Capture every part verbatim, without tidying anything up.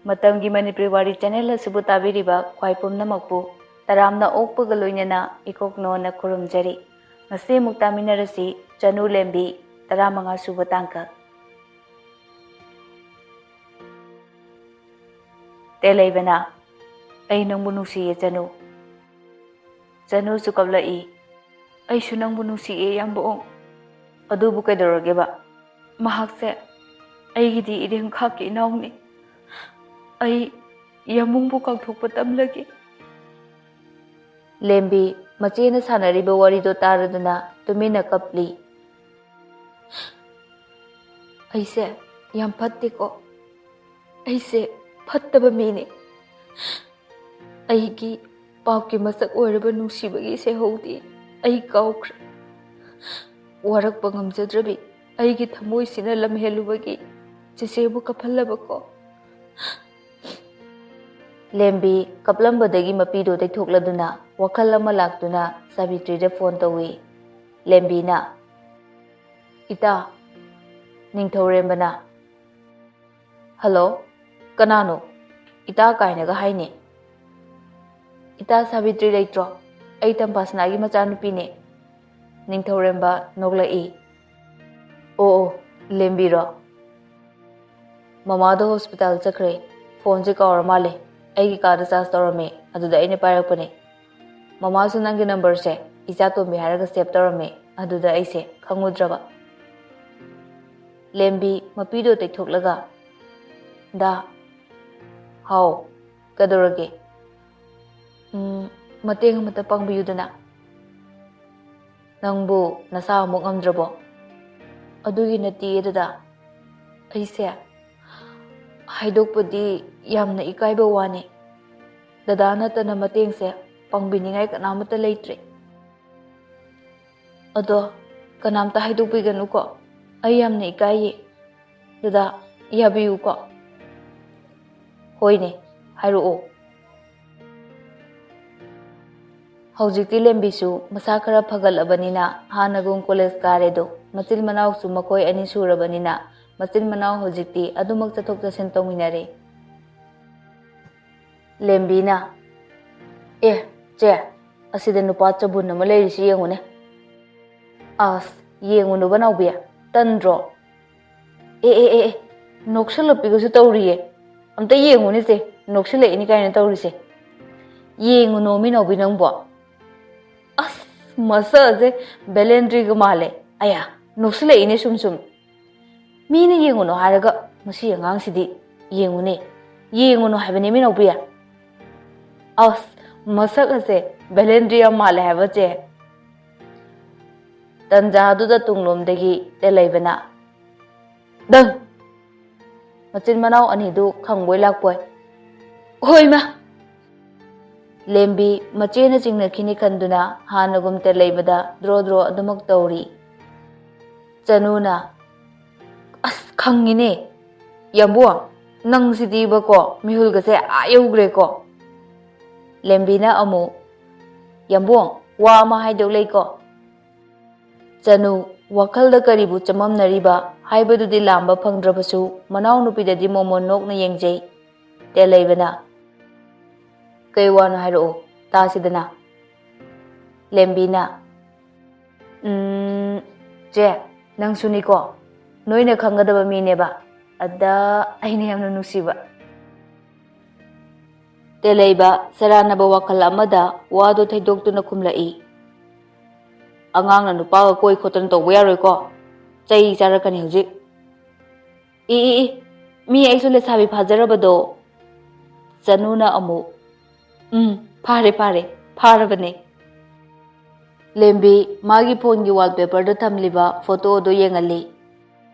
ꯃꯇꯝꯒꯤ ꯃꯅꯤꯄꯨꯔꯤ ꯋꯥꯔꯤ ꯆꯦꯅꯦꯜ ꯑꯁꯤꯕꯨ ꯇꯥꯕꯤꯔꯤꯕ ꯈ꯭ꯋꯥꯏ ꯄꯨꯝꯅꯃꯛꯄꯨ ꯇꯔꯥꯝꯅ ꯑꯣꯛꯄꯒ ꯂꯣꯏꯅꯅ ꯏꯀꯣꯛꯅꯣꯅ ꯈꯨꯔꯨꯝꯖꯔꯤ꯫ ꯉꯁꯤ ꯑꯃꯨꯛ ꯇꯥꯃꯤꯟꯅꯔꯁꯤ, ꯆꯅꯨ ꯂꯦꯝꯕꯤ ꯇꯔꯥꯃꯉꯥ ꯁꯨꯕ ꯇꯥꯡꯀꯛ꯫ ꯇꯦꯂꯩꯕꯅ, "ꯑꯩ ꯅꯪꯕꯨ ꯅꯨꯡꯁꯤꯌꯦ ꯆꯅꯨ"꯫ ꯆꯅꯨꯁꯨ ꯀꯞꯂꯛꯏ꯫ "ꯑꯩꯁꯨ ꯅꯪꯕꯨ ꯅꯨꯡꯁꯤꯌꯦ ꯌꯥꯝꯕꯣꯡ"꯫ "ꯑꯗꯨꯕꯨ ꯀꯩꯗꯧꯔꯒꯦꯕ?" "ꯃꯍꯥꯛꯁꯦ ꯑꯩꯒꯤꯗꯤ ꯏꯔꯦꯡ ꯈꯥꯛꯀꯤ ꯏꯅꯥꯎꯅꯤ꯫ ꯑꯩ ꯌꯥꯝꯕꯨꯡꯕꯨ ꯀꯥꯎꯊꯣꯛꯄ ꯇꯝꯂꯒꯦ"꯫ ꯂꯦꯝꯕꯤ ꯃꯆꯦꯅ ꯁꯥꯟꯅꯔꯤꯕ ꯋꯥꯔꯤꯗꯣ ꯇꯥꯔꯗꯨꯅ ꯇꯨꯃꯤꯟꯅ ꯀꯞꯂꯤ꯫ "ꯑꯩꯁꯦ ꯌꯥꯝ ꯐꯠꯇꯦꯀꯣ꯫ ꯑꯩꯁꯦ ꯐꯠꯇꯕ ꯃꯤꯅꯦ꯫ ꯑꯩꯒꯤ ꯄꯥꯞꯀꯤ ꯃꯁꯛ ꯑꯣꯏꯔꯕ ꯅꯨꯡꯁꯤꯕꯒꯤ ꯏꯁꯩꯍꯧꯗꯤ ꯑꯩ ꯀꯥꯎꯈ꯭ꯔꯦ꯫ ꯋꯥꯔꯛꯄ ꯉꯝꯖꯗ꯭ꯔꯕꯤ ꯑꯩꯒꯤ ꯊꯃꯣꯏꯁꯤꯅ ꯂꯝꯍꯦꯜꯂꯨꯕꯒꯤ ꯆꯦꯆꯦꯕꯨ ꯀꯞꯍꯜꯂꯕꯀꯣ"꯫ ꯂꯦꯝꯕꯤ ꯀꯞꯂꯝꯕꯗꯒꯤ ꯃꯄꯤꯗꯨ ꯇꯩꯊꯣꯛꯂꯗꯨꯅ ꯋꯥꯈꯜ ꯑꯃ ꯂꯥꯛꯇꯨꯅ ꯁꯥꯕꯤꯇ꯭ꯔꯤꯗ ꯐꯣꯟ ꯇꯧꯏ꯫ ꯂꯦꯝꯕꯤꯅ, "ꯏꯇꯥ"꯫ ꯅꯤꯡꯊꯧꯔꯦꯝꯕꯅ, "ꯍꯜꯂꯣ, ꯀꯅꯥꯅꯣ? ꯏꯇꯥ ꯀꯥꯏꯅꯒ ꯍꯥꯏꯅꯦ꯫ ꯏꯇꯥ ꯁꯥꯕꯤꯇ꯭ꯔꯤ ꯂꯩꯇ꯭ꯔꯣ? ꯑꯩ ꯇꯝꯐꯥꯁꯅꯥꯒꯤ ꯃꯆꯥꯅꯨꯄꯤꯅꯦ"꯫ ꯅꯤꯡꯊꯧꯔꯦꯝꯕ ꯅꯣꯛꯂꯛꯏ꯫ "ꯑꯣ ꯑꯣ, ꯂꯦꯝꯕꯤꯔꯣ? ꯃꯃꯥꯗꯣ ꯍꯣꯁꯄꯤꯇꯥꯜ ꯆꯠꯈ꯭ꯔꯦ꯫ ꯐꯣꯟꯁꯦ ꯀꯥꯎꯔ ꯃꯥꯜꯂꯦ꯫ ꯑꯩꯒꯤ ꯀꯥꯗ ꯆꯥꯔꯖ ꯇꯧꯔꯝꯃꯦ, ꯑꯗꯨꯗ ꯑꯩꯅ ꯄꯥꯏꯔꯛꯄꯅꯦ꯫ ꯃꯃꯥꯁꯨ ꯅꯪꯒꯤ ꯅꯝꯕꯔꯁꯦ ꯏꯆꯥ ꯇꯣꯝꯕꯤ ꯍꯥꯏꯔꯒ ꯁꯦꯚ ꯇꯧꯔꯝꯃꯦ, ꯑꯗꯨꯗ ꯑꯩꯁꯦ ꯈꯪꯉꯨꯗ꯭ꯔꯕ"꯫ ꯂꯦꯝꯕꯤ ꯃꯄꯤꯗꯣ ꯇꯩꯊꯣꯛꯂꯒ, "ꯗꯥ"꯫ "ꯍꯥꯎ, ꯀꯩꯗꯧꯔꯒꯦ?" "ꯎꯝ, ꯃꯇꯦꯡ ꯑꯃꯇ ꯄꯥꯡꯕꯤꯌꯨꯗꯅ"꯫ "ꯅꯪꯕꯨ ꯅꯁꯥ ꯑꯃꯨꯛ ꯉꯝꯗ꯭ꯔꯕꯣ?" "ꯑꯗꯨꯒꯤ ꯅꯠꯇꯤꯌꯦ ꯗꯗꯥ꯫ ꯑꯩꯁꯦ ꯍꯥꯏꯗꯣꯛꯄꯗꯤ ꯌꯥꯝꯅ ꯏꯀꯥꯏꯕ ꯋꯥꯅꯦ꯫ ꯗꯗꯥ ꯅꯠꯇꯅ ꯃꯇꯦꯡꯁꯦ ꯄꯥꯡꯕꯤꯅꯤꯡꯉꯥꯏ ꯀꯅꯥꯃꯠꯇ ꯂꯩꯇ꯭ꯔꯦ꯫ ꯑꯗꯣ ꯀꯅꯥꯝꯇ ꯍꯥꯏꯗꯣꯛꯄꯤꯒꯅꯨꯀꯣ꯫ ꯑꯩ ꯌꯥꯝꯅ ꯏꯀꯥꯏꯌꯦ꯫ ꯗꯗꯥ, ꯌꯥꯕꯤꯌꯨꯀꯣ"꯫ "ꯍꯣꯏꯅꯦ, ꯍꯥꯏꯔꯛꯑꯣ"꯫ ꯍꯧꯖꯤꯛꯇꯤ ꯂꯦꯝꯕꯤꯁꯨ ꯃꯁꯥ ꯈꯔ ꯐꯒꯠꯂꯕꯅꯤꯅ ꯍꯥꯟꯅꯒꯨꯝ ꯀꯣꯂꯦꯖ ꯀꯥꯔꯦꯗꯣ꯫ ꯃꯆꯤꯟ ꯃꯅꯥꯎꯁꯨ ꯃꯈꯣꯏ ꯑꯅꯤ ꯁꯨꯔꯕꯅꯤꯅ ꯃꯆꯤꯟ ꯃꯅꯥꯎ ꯍꯧꯖꯤꯛꯇꯤ ꯑꯗꯨꯃꯛ ꯆꯠꯊꯣꯛ ꯆꯠꯁꯤꯟ ꯇꯧꯃꯤꯟꯅꯔꯦ꯫ ꯂꯦꯝꯕꯤꯅ, "ꯑꯦ, ꯆꯦ, ꯑꯁꯤꯗ ꯅꯨꯄꯥ ꯆꯕꯨꯟ ꯑꯃ ꯂꯩꯔꯤꯁꯤ ꯌꯦꯡꯉꯨꯅꯦ꯫" "ꯑꯁ, ꯌꯦꯡꯉꯨꯅꯨꯕ ꯅꯥꯎꯕꯤ, ꯇꯟꯗ꯭ꯔꯣ?" "ꯑꯦ, ꯑꯦ, ꯑꯦ, ꯑꯦ, ꯅꯣꯛꯁꯜꯂꯛꯄꯤꯒꯁꯨ ꯇꯧꯔꯤꯌꯦ꯫ ꯑꯝꯇ ꯌꯦꯡꯉꯨꯅꯦ ꯆꯦ, ꯅꯣꯛꯁꯜꯂꯛꯏꯅꯤ ꯀꯥꯏꯅ ꯇꯧꯔꯤꯁꯦ꯫ ꯌꯦꯡꯉꯨꯅꯣ ꯃꯤ ꯅꯥꯎꯕꯤ ꯅꯪꯕꯣ꯫ ꯑꯁ, ꯃꯁꯛ ꯑꯁꯦ ꯕꯦꯂꯦꯟꯗ꯭ꯔꯤꯒ ꯃꯥꯜꯂꯦ꯫ ꯑꯌꯥ, ꯅꯣꯛꯁꯜꯂꯛꯏꯅꯦ ꯁꯨꯝ ꯁꯨꯝ꯫ ꯃꯤꯅ ꯌꯦꯡꯉꯨꯅꯣ ꯍꯥꯏꯔꯒ ꯃꯁꯤ ꯑꯉꯥꯡꯁꯤꯗꯤ ꯌꯦꯡꯉꯨꯅꯦ꯫ ꯌꯦꯡꯉꯨꯅꯣ ꯍꯥꯏꯕꯅꯦ ꯃꯤ ꯅꯥꯎꯕꯤ꯫ ꯑꯁ, ꯃꯁꯛ ꯑꯁꯦ ꯕꯦꯂꯦꯟꯗ꯭ꯔꯤ ꯌꯥꯝ ꯃꯥꯜꯂꯦ ꯍꯥꯏꯕ ꯆꯦ꯫" ꯇꯟꯖꯥꯗꯨꯗ ꯇꯨꯡꯂꯣꯝꯗꯒꯤ ꯇꯦꯂꯩꯕꯅ, "ꯗꯪ!" ꯃꯆꯤꯟ ꯃꯅꯥꯎ ꯑꯅꯤꯗꯨ ꯈꯪꯕꯣꯏ ꯂꯥꯛꯄꯣꯏ, "ꯍꯣꯏ ꯃꯥ!" ꯂꯦꯝꯕꯤ ꯃꯆꯦꯅ ꯆꯤꯡꯅꯈꯤꯅꯤ ꯈꯟꯗꯨꯅ ꯍꯥꯟꯅꯒꯨꯝ ꯇꯦꯂꯩꯕꯗ ꯗ꯭ꯔꯣ ꯗ꯭ꯔꯣ ꯑꯗꯨꯃꯛ ꯇꯧꯔꯤ꯫ ꯆꯅꯨꯅ, "ꯑꯁ, ꯈꯪꯉꯤꯅꯦ꯫ ꯌꯥꯝꯕꯨꯡ, ꯅꯪꯁꯤꯗꯤꯕꯀꯣ, ꯃꯤꯍꯨꯜꯒꯁꯦ ꯑꯥ ꯌꯧꯈ꯭ꯔꯦꯀꯣ꯫" ꯂꯦꯝꯕꯤꯅ ꯑꯃꯨꯛ, "ꯌꯥꯝꯕꯨꯡ, ꯋꯥ ꯑꯃ ꯍꯥꯏꯗꯧ ꯂꯩꯀꯣ꯫" ꯆꯅꯨ, ꯋꯥꯈꯜꯗ ꯀꯔꯤꯕꯨ ꯆꯃꯝꯅꯔꯤꯕ ꯍꯥꯏꯕꯗꯨꯗꯤ ꯂꯥꯝꯕ ꯐꯪꯗ꯭ꯔꯕꯁꯨ, ꯃꯅꯥꯎꯅꯨꯄꯤꯗꯗꯤ ꯃꯣꯃꯣꯟ ꯅꯣꯛꯅ ꯌꯦꯡꯖꯩ꯫ ꯇꯦꯂꯩꯕꯅ, "ꯀꯩ ꯋꯥꯅꯣ ꯍꯥꯏꯔꯛꯑꯣ ꯇꯥꯁꯤꯗꯅ꯫" ꯂꯦꯝꯕꯤꯅ, "ꯎꯝ, ꯆꯦ, ꯅꯪꯁꯨꯅꯤꯀꯣ, ꯅꯣꯏꯅ ꯈꯪꯒꯗꯕ ꯃꯤꯅꯦꯕ, ꯑꯗ ꯑꯩꯅ ꯌꯥꯝꯅ ꯅꯨꯡꯁꯤꯕ꯫" ꯇꯦꯂꯩꯕ ꯁꯦꯔꯥꯟꯅꯕ ꯋꯥꯈꯜ ꯑꯃꯗ ꯋꯥꯗꯨ ꯊꯩꯗꯣꯛꯇꯨꯅ ꯈꯨꯝꯂꯛꯏ, "ꯑꯉꯥꯡꯅ ꯅꯨꯄꯥꯒ ꯀꯣꯏ ꯈꯣꯠꯇꯅ ꯇꯧꯕ ꯌꯥꯔꯣꯏꯀꯣ, ꯆꯩ ꯆꯥꯔꯛꯀꯅꯤ ꯍꯧꯖꯤꯛ꯫" "ꯏ, ꯏ, ꯏ, ꯃꯤ ꯑꯩꯁꯨ ꯂꯩꯁꯥꯕꯤ ꯐꯥꯖꯔꯕꯗꯣ꯫" ꯆꯅꯨꯅ ꯑꯃꯨꯛ, "ꯎꯝ, ꯐꯥꯔꯦ, ꯐꯥꯔꯦ, ꯐꯥꯔꯕꯅꯦ꯫" ꯂꯦꯝꯕꯤ ꯃꯥꯒꯤ ꯐꯣꯟꯒꯤ ꯋꯥꯜꯄꯦꯄꯔꯗ ꯊꯝꯂꯤꯕ ꯐꯣꯇꯣ ꯑꯗꯨ ꯌꯦꯡꯍꯜꯂꯤ꯫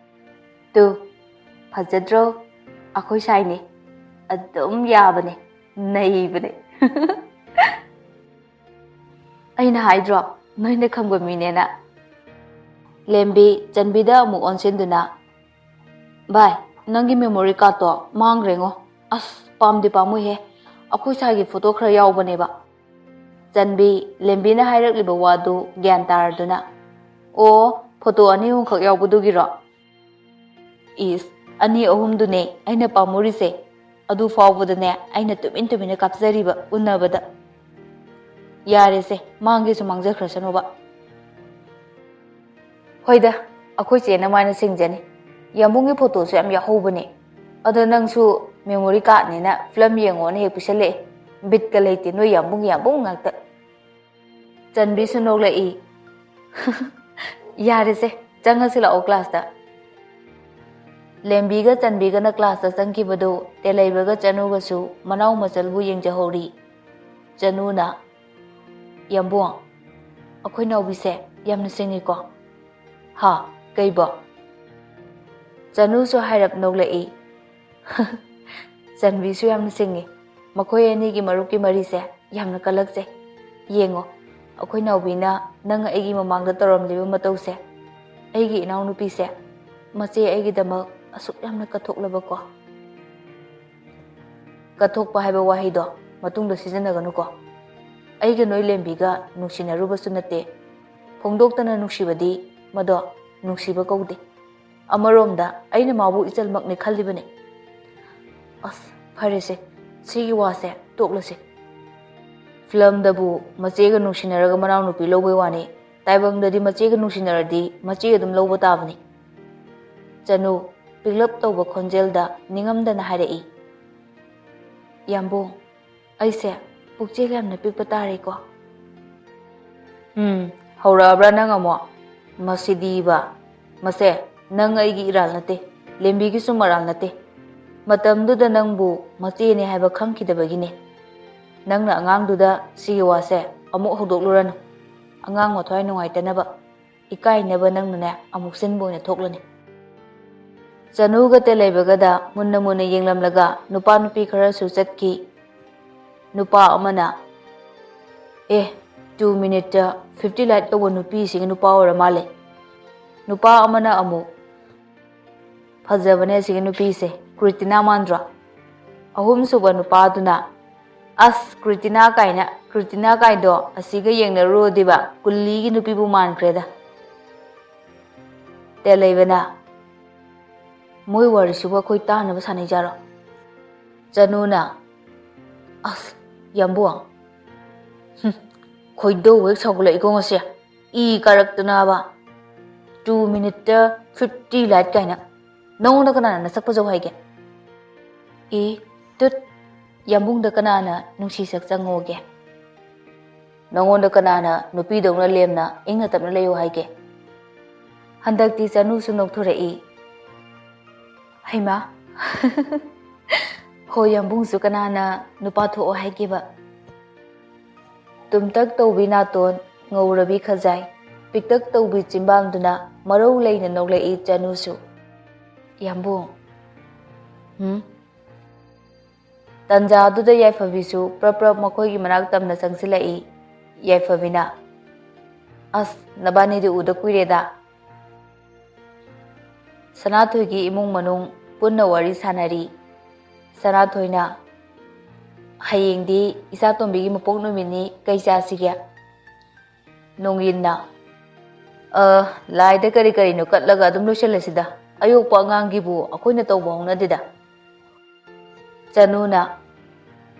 "ꯇꯨ, ꯐꯖꯗ꯭ꯔꯣ? ꯑꯩꯈꯣꯏ ꯁꯥꯏꯅꯦ꯫ ꯑꯗꯨꯝ ꯌꯥꯕꯅꯦ, ꯅꯩꯕꯅꯦ꯫" "ꯑꯩꯅ ꯍꯥꯏꯗ꯭ꯔꯣ, ꯅꯣꯏꯅ ꯈꯪꯕ ꯃꯤꯅꯦꯅ?" ꯂꯦꯝꯕꯤ ꯆꯟꯕꯤꯗ ꯑꯃꯨꯛ ꯑꯣꯟꯁꯤꯟꯗꯨꯅ, "ꯚꯥꯏ, ꯅꯪꯒꯤ ꯃꯦꯃꯣꯔꯤ ꯀꯥꯔꯠꯇꯣ ꯃꯥꯡꯈ꯭ꯔꯦꯉꯣ꯫ ꯑꯁ, ꯄꯥꯝꯗꯤ ꯄꯥꯝꯃꯨꯏꯍꯦ꯫ ꯑꯩꯈꯣꯏ ꯁꯥꯏꯒꯤ ꯐꯣꯇꯣ ꯈꯔ ꯌꯥꯎꯕꯅꯦꯕ꯫" ꯆꯟꯕꯤ ꯂꯦꯝꯕꯤꯅ ꯍꯥꯏꯔꯛꯂꯤꯕ ꯋꯥꯗꯨ ꯒ꯭ꯌꯥꯟ ꯇꯥꯔꯗꯨꯅ, "ꯑꯣ, ꯐꯣꯇꯣ ꯑꯅꯤ ꯑꯍꯨꯝꯈꯛ ꯌꯥꯎꯕꯗꯨꯒꯤꯔꯣ?" "ꯏꯁ, ꯑꯅꯤ ꯑꯍꯨꯝꯗꯨꯅꯦ ꯑꯩꯅ ꯄꯥꯝꯃꯨꯔꯤꯁꯦ꯫ ꯑꯗꯨ ꯐꯥꯎꯕꯗꯅꯦ ꯑꯩꯅ ꯇꯨꯃꯤꯟ ꯇꯨꯃꯤꯟꯅ ꯀꯥꯞꯆꯔꯤꯕ ꯎꯅꯕꯗ꯫ ꯌꯥꯔꯦꯁꯦ, ꯃꯥꯡꯒꯦꯁꯨ ꯃꯥꯡꯖꯈ꯭ꯔꯁꯅꯨꯕ꯫ ꯍꯣꯏꯗ, ꯑꯩꯈꯣꯏ ꯆꯦꯅ ꯃꯥꯅ ꯁꯤꯡꯖꯅꯤ꯫ ꯌꯥꯝꯕꯨꯡꯒꯤ ꯐꯣꯇꯣꯁꯨ ꯌꯥꯝ ꯌꯥꯎꯍꯧꯕꯅꯦ꯫ ꯑꯗꯣ ꯅꯪꯁꯨ memory cardꯅꯦꯅ ꯐꯤꯂꯝ ꯌꯦꯡꯉꯣꯅ ꯍꯦꯛ ꯄꯤꯁꯜꯂꯛꯑꯦ꯫ ꯕꯤꯠꯀ ꯂꯩꯇꯦ, ꯅꯣꯏ ꯌꯥꯝꯕꯨꯡ ꯌꯥꯝꯕꯨꯡ ꯉꯥꯛꯇ꯫ ꯆꯟꯕꯤꯁꯨ ꯅꯣꯛꯂꯛꯏ꯫ ꯌꯥꯔꯦꯁꯦ, ꯆꯪꯉꯁꯤ ꯂꯥꯛꯑꯣ classꯇ꯫ ꯂꯦꯝꯕꯤꯒ ꯆꯟꯕꯤꯒꯅ classꯇ ꯆꯪꯈꯤꯕꯗꯨ ꯇꯦꯂꯩꯕꯒ ꯆꯅꯨꯒꯁꯨ ꯃꯅꯥꯎ ꯃꯆꯜꯕꯨ ꯌꯦꯡꯖꯍꯧꯔꯤ꯫ ꯆꯅꯨꯅ, "ꯌꯥꯝꯕꯨꯡ, ꯑꯩꯈꯣꯏ ꯅꯥꯎꯕꯤꯁꯦ ꯌꯥꯝꯅ ꯁꯤꯡꯉꯤꯀꯣ?" "ꯍꯥ? ꯀꯩꯕꯣ?" ꯆꯅꯨꯁꯨ ꯍꯥꯏꯔꯞ ꯅꯣꯛꯂꯛꯏ꯫ "ꯆꯟꯕꯤꯁꯨ ꯌꯥꯝꯅ ꯁꯤꯡꯉꯤ꯫ ꯃꯈꯣꯏ ꯑꯅꯤꯒꯤ ꯃꯔꯨꯞꯀꯤ ꯃꯔꯤꯁꯦ ꯌꯥꯝꯅ ꯀꯜꯂꯛꯆꯩ꯫ ꯌꯦꯡꯉꯣ, ꯑꯩꯈꯣꯏ ꯅꯥꯎꯕꯤꯅ ꯅꯪ ꯑꯩꯒꯤ ꯃꯃꯥꯡꯗ ꯇꯧꯔꯝꯂꯤꯕ ꯃꯇꯧꯁꯦ꯫ ꯑꯩꯒꯤ ꯏꯅꯥꯎꯅꯨꯄꯤꯁꯦ ꯃꯆꯦ ꯑꯩꯒꯤꯗꯃꯛ ꯑꯁꯨꯛ ꯌꯥꯝꯅ ꯀꯠꯊꯣꯛꯂꯕꯀꯣ?" ꯀꯠꯊꯣꯛꯄ ꯍꯥꯏꯕ ꯋꯥꯍꯩꯗꯣ ꯃꯇꯨꯡꯗ ꯁꯤꯖꯤꯟꯅꯒꯅꯨꯀꯣ꯫ ꯑꯩꯒ ꯅꯣꯏ ꯂꯦꯝꯕꯤꯒ ꯅꯨꯡꯁꯤꯅꯔꯨꯕꯁꯨ ꯅꯠꯇꯦ꯫ ꯐꯣꯡꯗꯣꯛꯇꯅ ꯅꯨꯡꯁꯤꯕꯗꯤ ꯃꯗꯣ ꯅꯨꯡꯁꯤꯕ ꯀꯧꯗꯦ꯫ ꯑꯃꯔꯣꯝꯗ ꯑꯩꯅ ꯃꯥꯕꯨ ꯏꯆꯜꯃꯛꯅꯤ ꯈꯜꯂꯤꯕꯅꯤ꯫ ꯑꯁ, ꯐꯔꯦꯁꯦ, ꯁꯤꯒꯤ ꯋꯥꯁꯦ ꯇꯣꯛꯂꯁꯤ꯫ ꯐꯤꯂꯝꯗꯕꯨ ꯃꯆꯦꯒ ꯅꯨꯡꯁꯤꯅꯔꯒ ꯃꯅꯥꯎꯅꯨꯄꯤ ꯂꯧꯕꯩ ꯋꯥꯅꯤ, ꯇꯥꯏꯕꯪꯗꯗꯤ ꯃꯆꯦꯒ ꯅꯨꯡꯁꯤꯅꯔꯗꯤ ꯃꯆꯦ ꯑꯗꯨꯝ ꯂꯧꯕ ꯇꯥꯕꯅꯤ꯫ ꯆꯅꯨ ꯄꯤꯛꯂꯞ ꯇꯧꯕ ꯈꯣꯟꯖꯦꯜꯗ ꯅꯤꯡꯉꯝꯗꯅ ꯍꯥꯏꯔꯛꯏ꯫ "ꯌꯥꯝꯕꯨꯡ, ꯑꯩꯁꯦ ꯄꯨꯛꯆꯦꯜ ꯌꯥꯝꯅ ꯄꯤꯛꯄ ꯇꯥꯔꯦꯀꯣ?" "ꯎꯝ, ꯍꯧꯔꯛꯑꯕ꯭ꯔꯥ ꯅꯪ ꯑꯃꯨꯛ? ꯃꯁꯤꯗꯤꯕ, ꯃꯁꯦ ꯅꯪ ꯑꯩꯒꯤ ꯏꯔꯥꯜ ꯅꯠꯇꯦ, ꯂꯦꯝꯕꯤꯒꯤꯁꯨ ꯃꯔꯥꯜ ꯅꯠꯇꯦ꯫ ꯃꯇꯝꯗꯨꯗ ꯅꯪꯕꯨ ꯃꯆꯦꯅꯦ ꯍꯥꯏꯕ ꯈꯪꯈꯤꯗꯕꯒꯤꯅꯦ꯫ ꯅꯪꯅ ꯑꯉꯥꯡꯗꯨꯗ ꯁꯤꯒꯤ ꯋꯥꯁꯦ ꯑꯃꯨꯛ ꯍꯧꯗꯣꯛꯂꯨꯔꯅꯨ꯫ ꯑꯉꯥꯡ ꯃꯊ꯭ꯋꯥꯏ ꯅꯨꯡꯉꯥꯏꯇꯅꯕ, ꯏꯀꯥꯏꯅꯕ ꯅꯪꯅꯅꯦ ꯑꯃꯨꯛ ꯁꯤꯟꯕ ꯑꯣꯏꯅ ꯊꯣꯛꯂꯅꯤ꯫" ꯆꯅꯨꯒ ꯇꯦꯂꯩꯕꯒꯗ ꯃꯨꯟꯅ ꯃꯨꯟꯅ ꯌꯦꯡꯂꯝꯂꯒ ꯅꯨꯄꯥ ꯅꯨꯄꯤ ꯈꯔꯁꯨ ꯆꯠꯈꯤ꯫ ꯅꯨꯄꯥ ꯑꯃꯅ, "ꯑꯦ, two minuteꯇ fifty like ꯇꯧꯕ ꯅꯨꯄꯤꯁꯤꯒꯤ ꯅꯨꯄꯥ ꯑꯣꯏꯔ ꯃꯥꯜꯂꯦ꯫" ꯅꯨꯄꯥ ꯑꯃꯅ ꯑꯃꯨꯛ, "ꯐꯖꯕꯅꯦ ꯑꯁꯤꯒꯤ ꯅꯨꯄꯤꯁꯦ, ꯀ꯭ꯔꯤꯇꯤꯅꯥ ꯃꯥꯟꯗ꯭ꯔꯣ?" ꯑꯍꯨꯝꯁꯨꯕ ꯅꯨꯄꯥꯗꯨꯅ, "ꯑꯁ, ꯀ꯭ꯔꯤꯇꯤꯅꯥ ꯀꯥꯏꯅ, ꯀ꯭ꯔꯤꯇꯤꯅꯥ ꯀꯥꯏꯗꯣ ꯑꯁꯤꯒ ꯌꯦꯡꯅꯔꯨꯔꯗꯤꯕ, ꯀꯨꯂꯤꯒꯤ ꯅꯨꯄꯤꯕꯨ ꯃꯥꯟꯈ꯭ꯔꯦꯗ꯫" ꯇꯦꯂꯩꯕꯅ, "ꯃꯣꯏ ꯋꯥꯔꯤꯁꯤꯕꯨ ꯑꯩꯈꯣꯏ ꯇꯥꯅꯕ ꯁꯥꯟꯅꯩꯖꯥꯔꯣ?" ꯆꯅꯨꯅ, "ꯑꯁ, ꯌꯥꯝꯕꯨꯡ, ꯍꯨꯝ, ꯈꯣꯏꯗꯧ ꯍꯦꯛ ꯁꯥꯎꯒꯠꯂꯛꯏꯀꯣ ꯉꯁꯤ꯫ ꯏ ꯀꯥꯔꯛꯇꯅꯕ꯫ Two minute-ꯇ fifty light ꯀꯥꯏꯅ꯫ ꯅꯉꯣꯟꯗ ꯀꯅꯥꯅ ꯅꯁꯛ ꯐꯖꯧ ꯍꯥꯏꯒꯦ?" "ꯑꯦ, ꯇꯨꯠ, ꯌꯥꯝꯕꯨꯡꯗ ꯀꯅꯥꯅ ꯅꯨꯡꯁꯤ ꯁꯛ ꯆꯪꯉꯣꯒꯦ? ꯅꯉꯣꯟꯗ ꯀꯅꯥꯅ ꯅꯨꯄꯤꯗꯧꯅ ꯂꯦꯝꯅ ꯏꯪꯅ ꯇꯞꯅ ꯂꯩꯌꯨ ꯍꯥꯏꯒꯦ?" ꯍꯟꯗꯛꯇꯤ ꯆꯅꯨꯁꯨ ꯅꯣꯛꯊꯣꯔꯛꯏ꯫ "ꯍꯩꯃꯥ, ꯍꯣ ꯌꯥꯝꯕꯨꯡꯁꯨ ꯀꯅꯥꯅ ꯅꯨꯄꯥ ꯊꯣꯛꯑꯣ ꯍꯥꯏꯒꯦꯕ?" ꯇꯨꯝꯇꯛ ꯇꯧꯕꯤ ꯅꯥꯇꯣꯟ, ꯉꯧꯔꯕꯤ ꯈꯖꯥꯏ, ꯄꯤꯛꯇꯛ ꯇꯧꯕꯤ ꯆꯤꯝꯕꯥꯜꯗꯨꯅ ꯃꯔꯧ ꯂꯩꯅ ꯅꯣꯛꯂꯛꯏ ꯆꯅꯨꯁꯨ꯫ "ꯌꯥꯝꯕꯨꯡ, ꯍꯨꯝ?" ꯇꯟꯖꯥꯗꯨꯗ ꯌꯥꯏꯐꯕꯤꯁꯨ ꯄ꯭ꯔꯞ ꯄ꯭ꯔꯞ ꯃꯈꯣꯏꯒꯤ ꯃꯅꯥꯛ ꯇꯝꯅ ꯆꯪꯁꯤꯜꯂꯛꯏ꯫ ꯌꯥꯏꯐꯕꯤꯅ, "ꯑꯁ, ꯅꯕꯥꯅꯤꯗꯤ ꯎꯗ ꯀꯨꯏꯔꯦꯗ꯫" ꯁꯅꯥꯊꯣꯏꯒꯤ ꯏꯃꯨꯡ ꯃꯅꯨꯡ ꯄꯨꯟꯅ ꯋꯥꯔꯤ ꯁꯥꯟꯅꯔꯤ꯫ ꯁꯅꯥꯊꯣꯏꯅ, "ꯍꯌꯦꯡꯗꯤ ꯏꯆꯥꯇꯣꯝꯕꯤꯒꯤ ꯃꯄꯣꯛ ꯅꯨꯃꯤꯠꯅꯤ, ꯀꯩ ꯆꯥꯁꯤꯒꯦ?" ꯅꯣꯡꯌꯤꯟꯅ, "ꯑ, ꯂꯥꯏꯗ ꯀꯔꯤ ꯀꯔꯤꯅꯣ ꯀꯠꯂꯒ ꯑꯗꯨꯝ ꯂꯣꯏꯁꯤꯜꯂꯁꯤꯗ꯫ ꯑꯌꯣꯛꯄ ꯑꯉꯥꯡꯒꯤꯕꯨ ꯑꯩꯈꯣꯏꯅ ꯇꯧꯕ ꯍꯧꯅꯗꯦꯗ꯫" ꯆꯅꯨꯅ,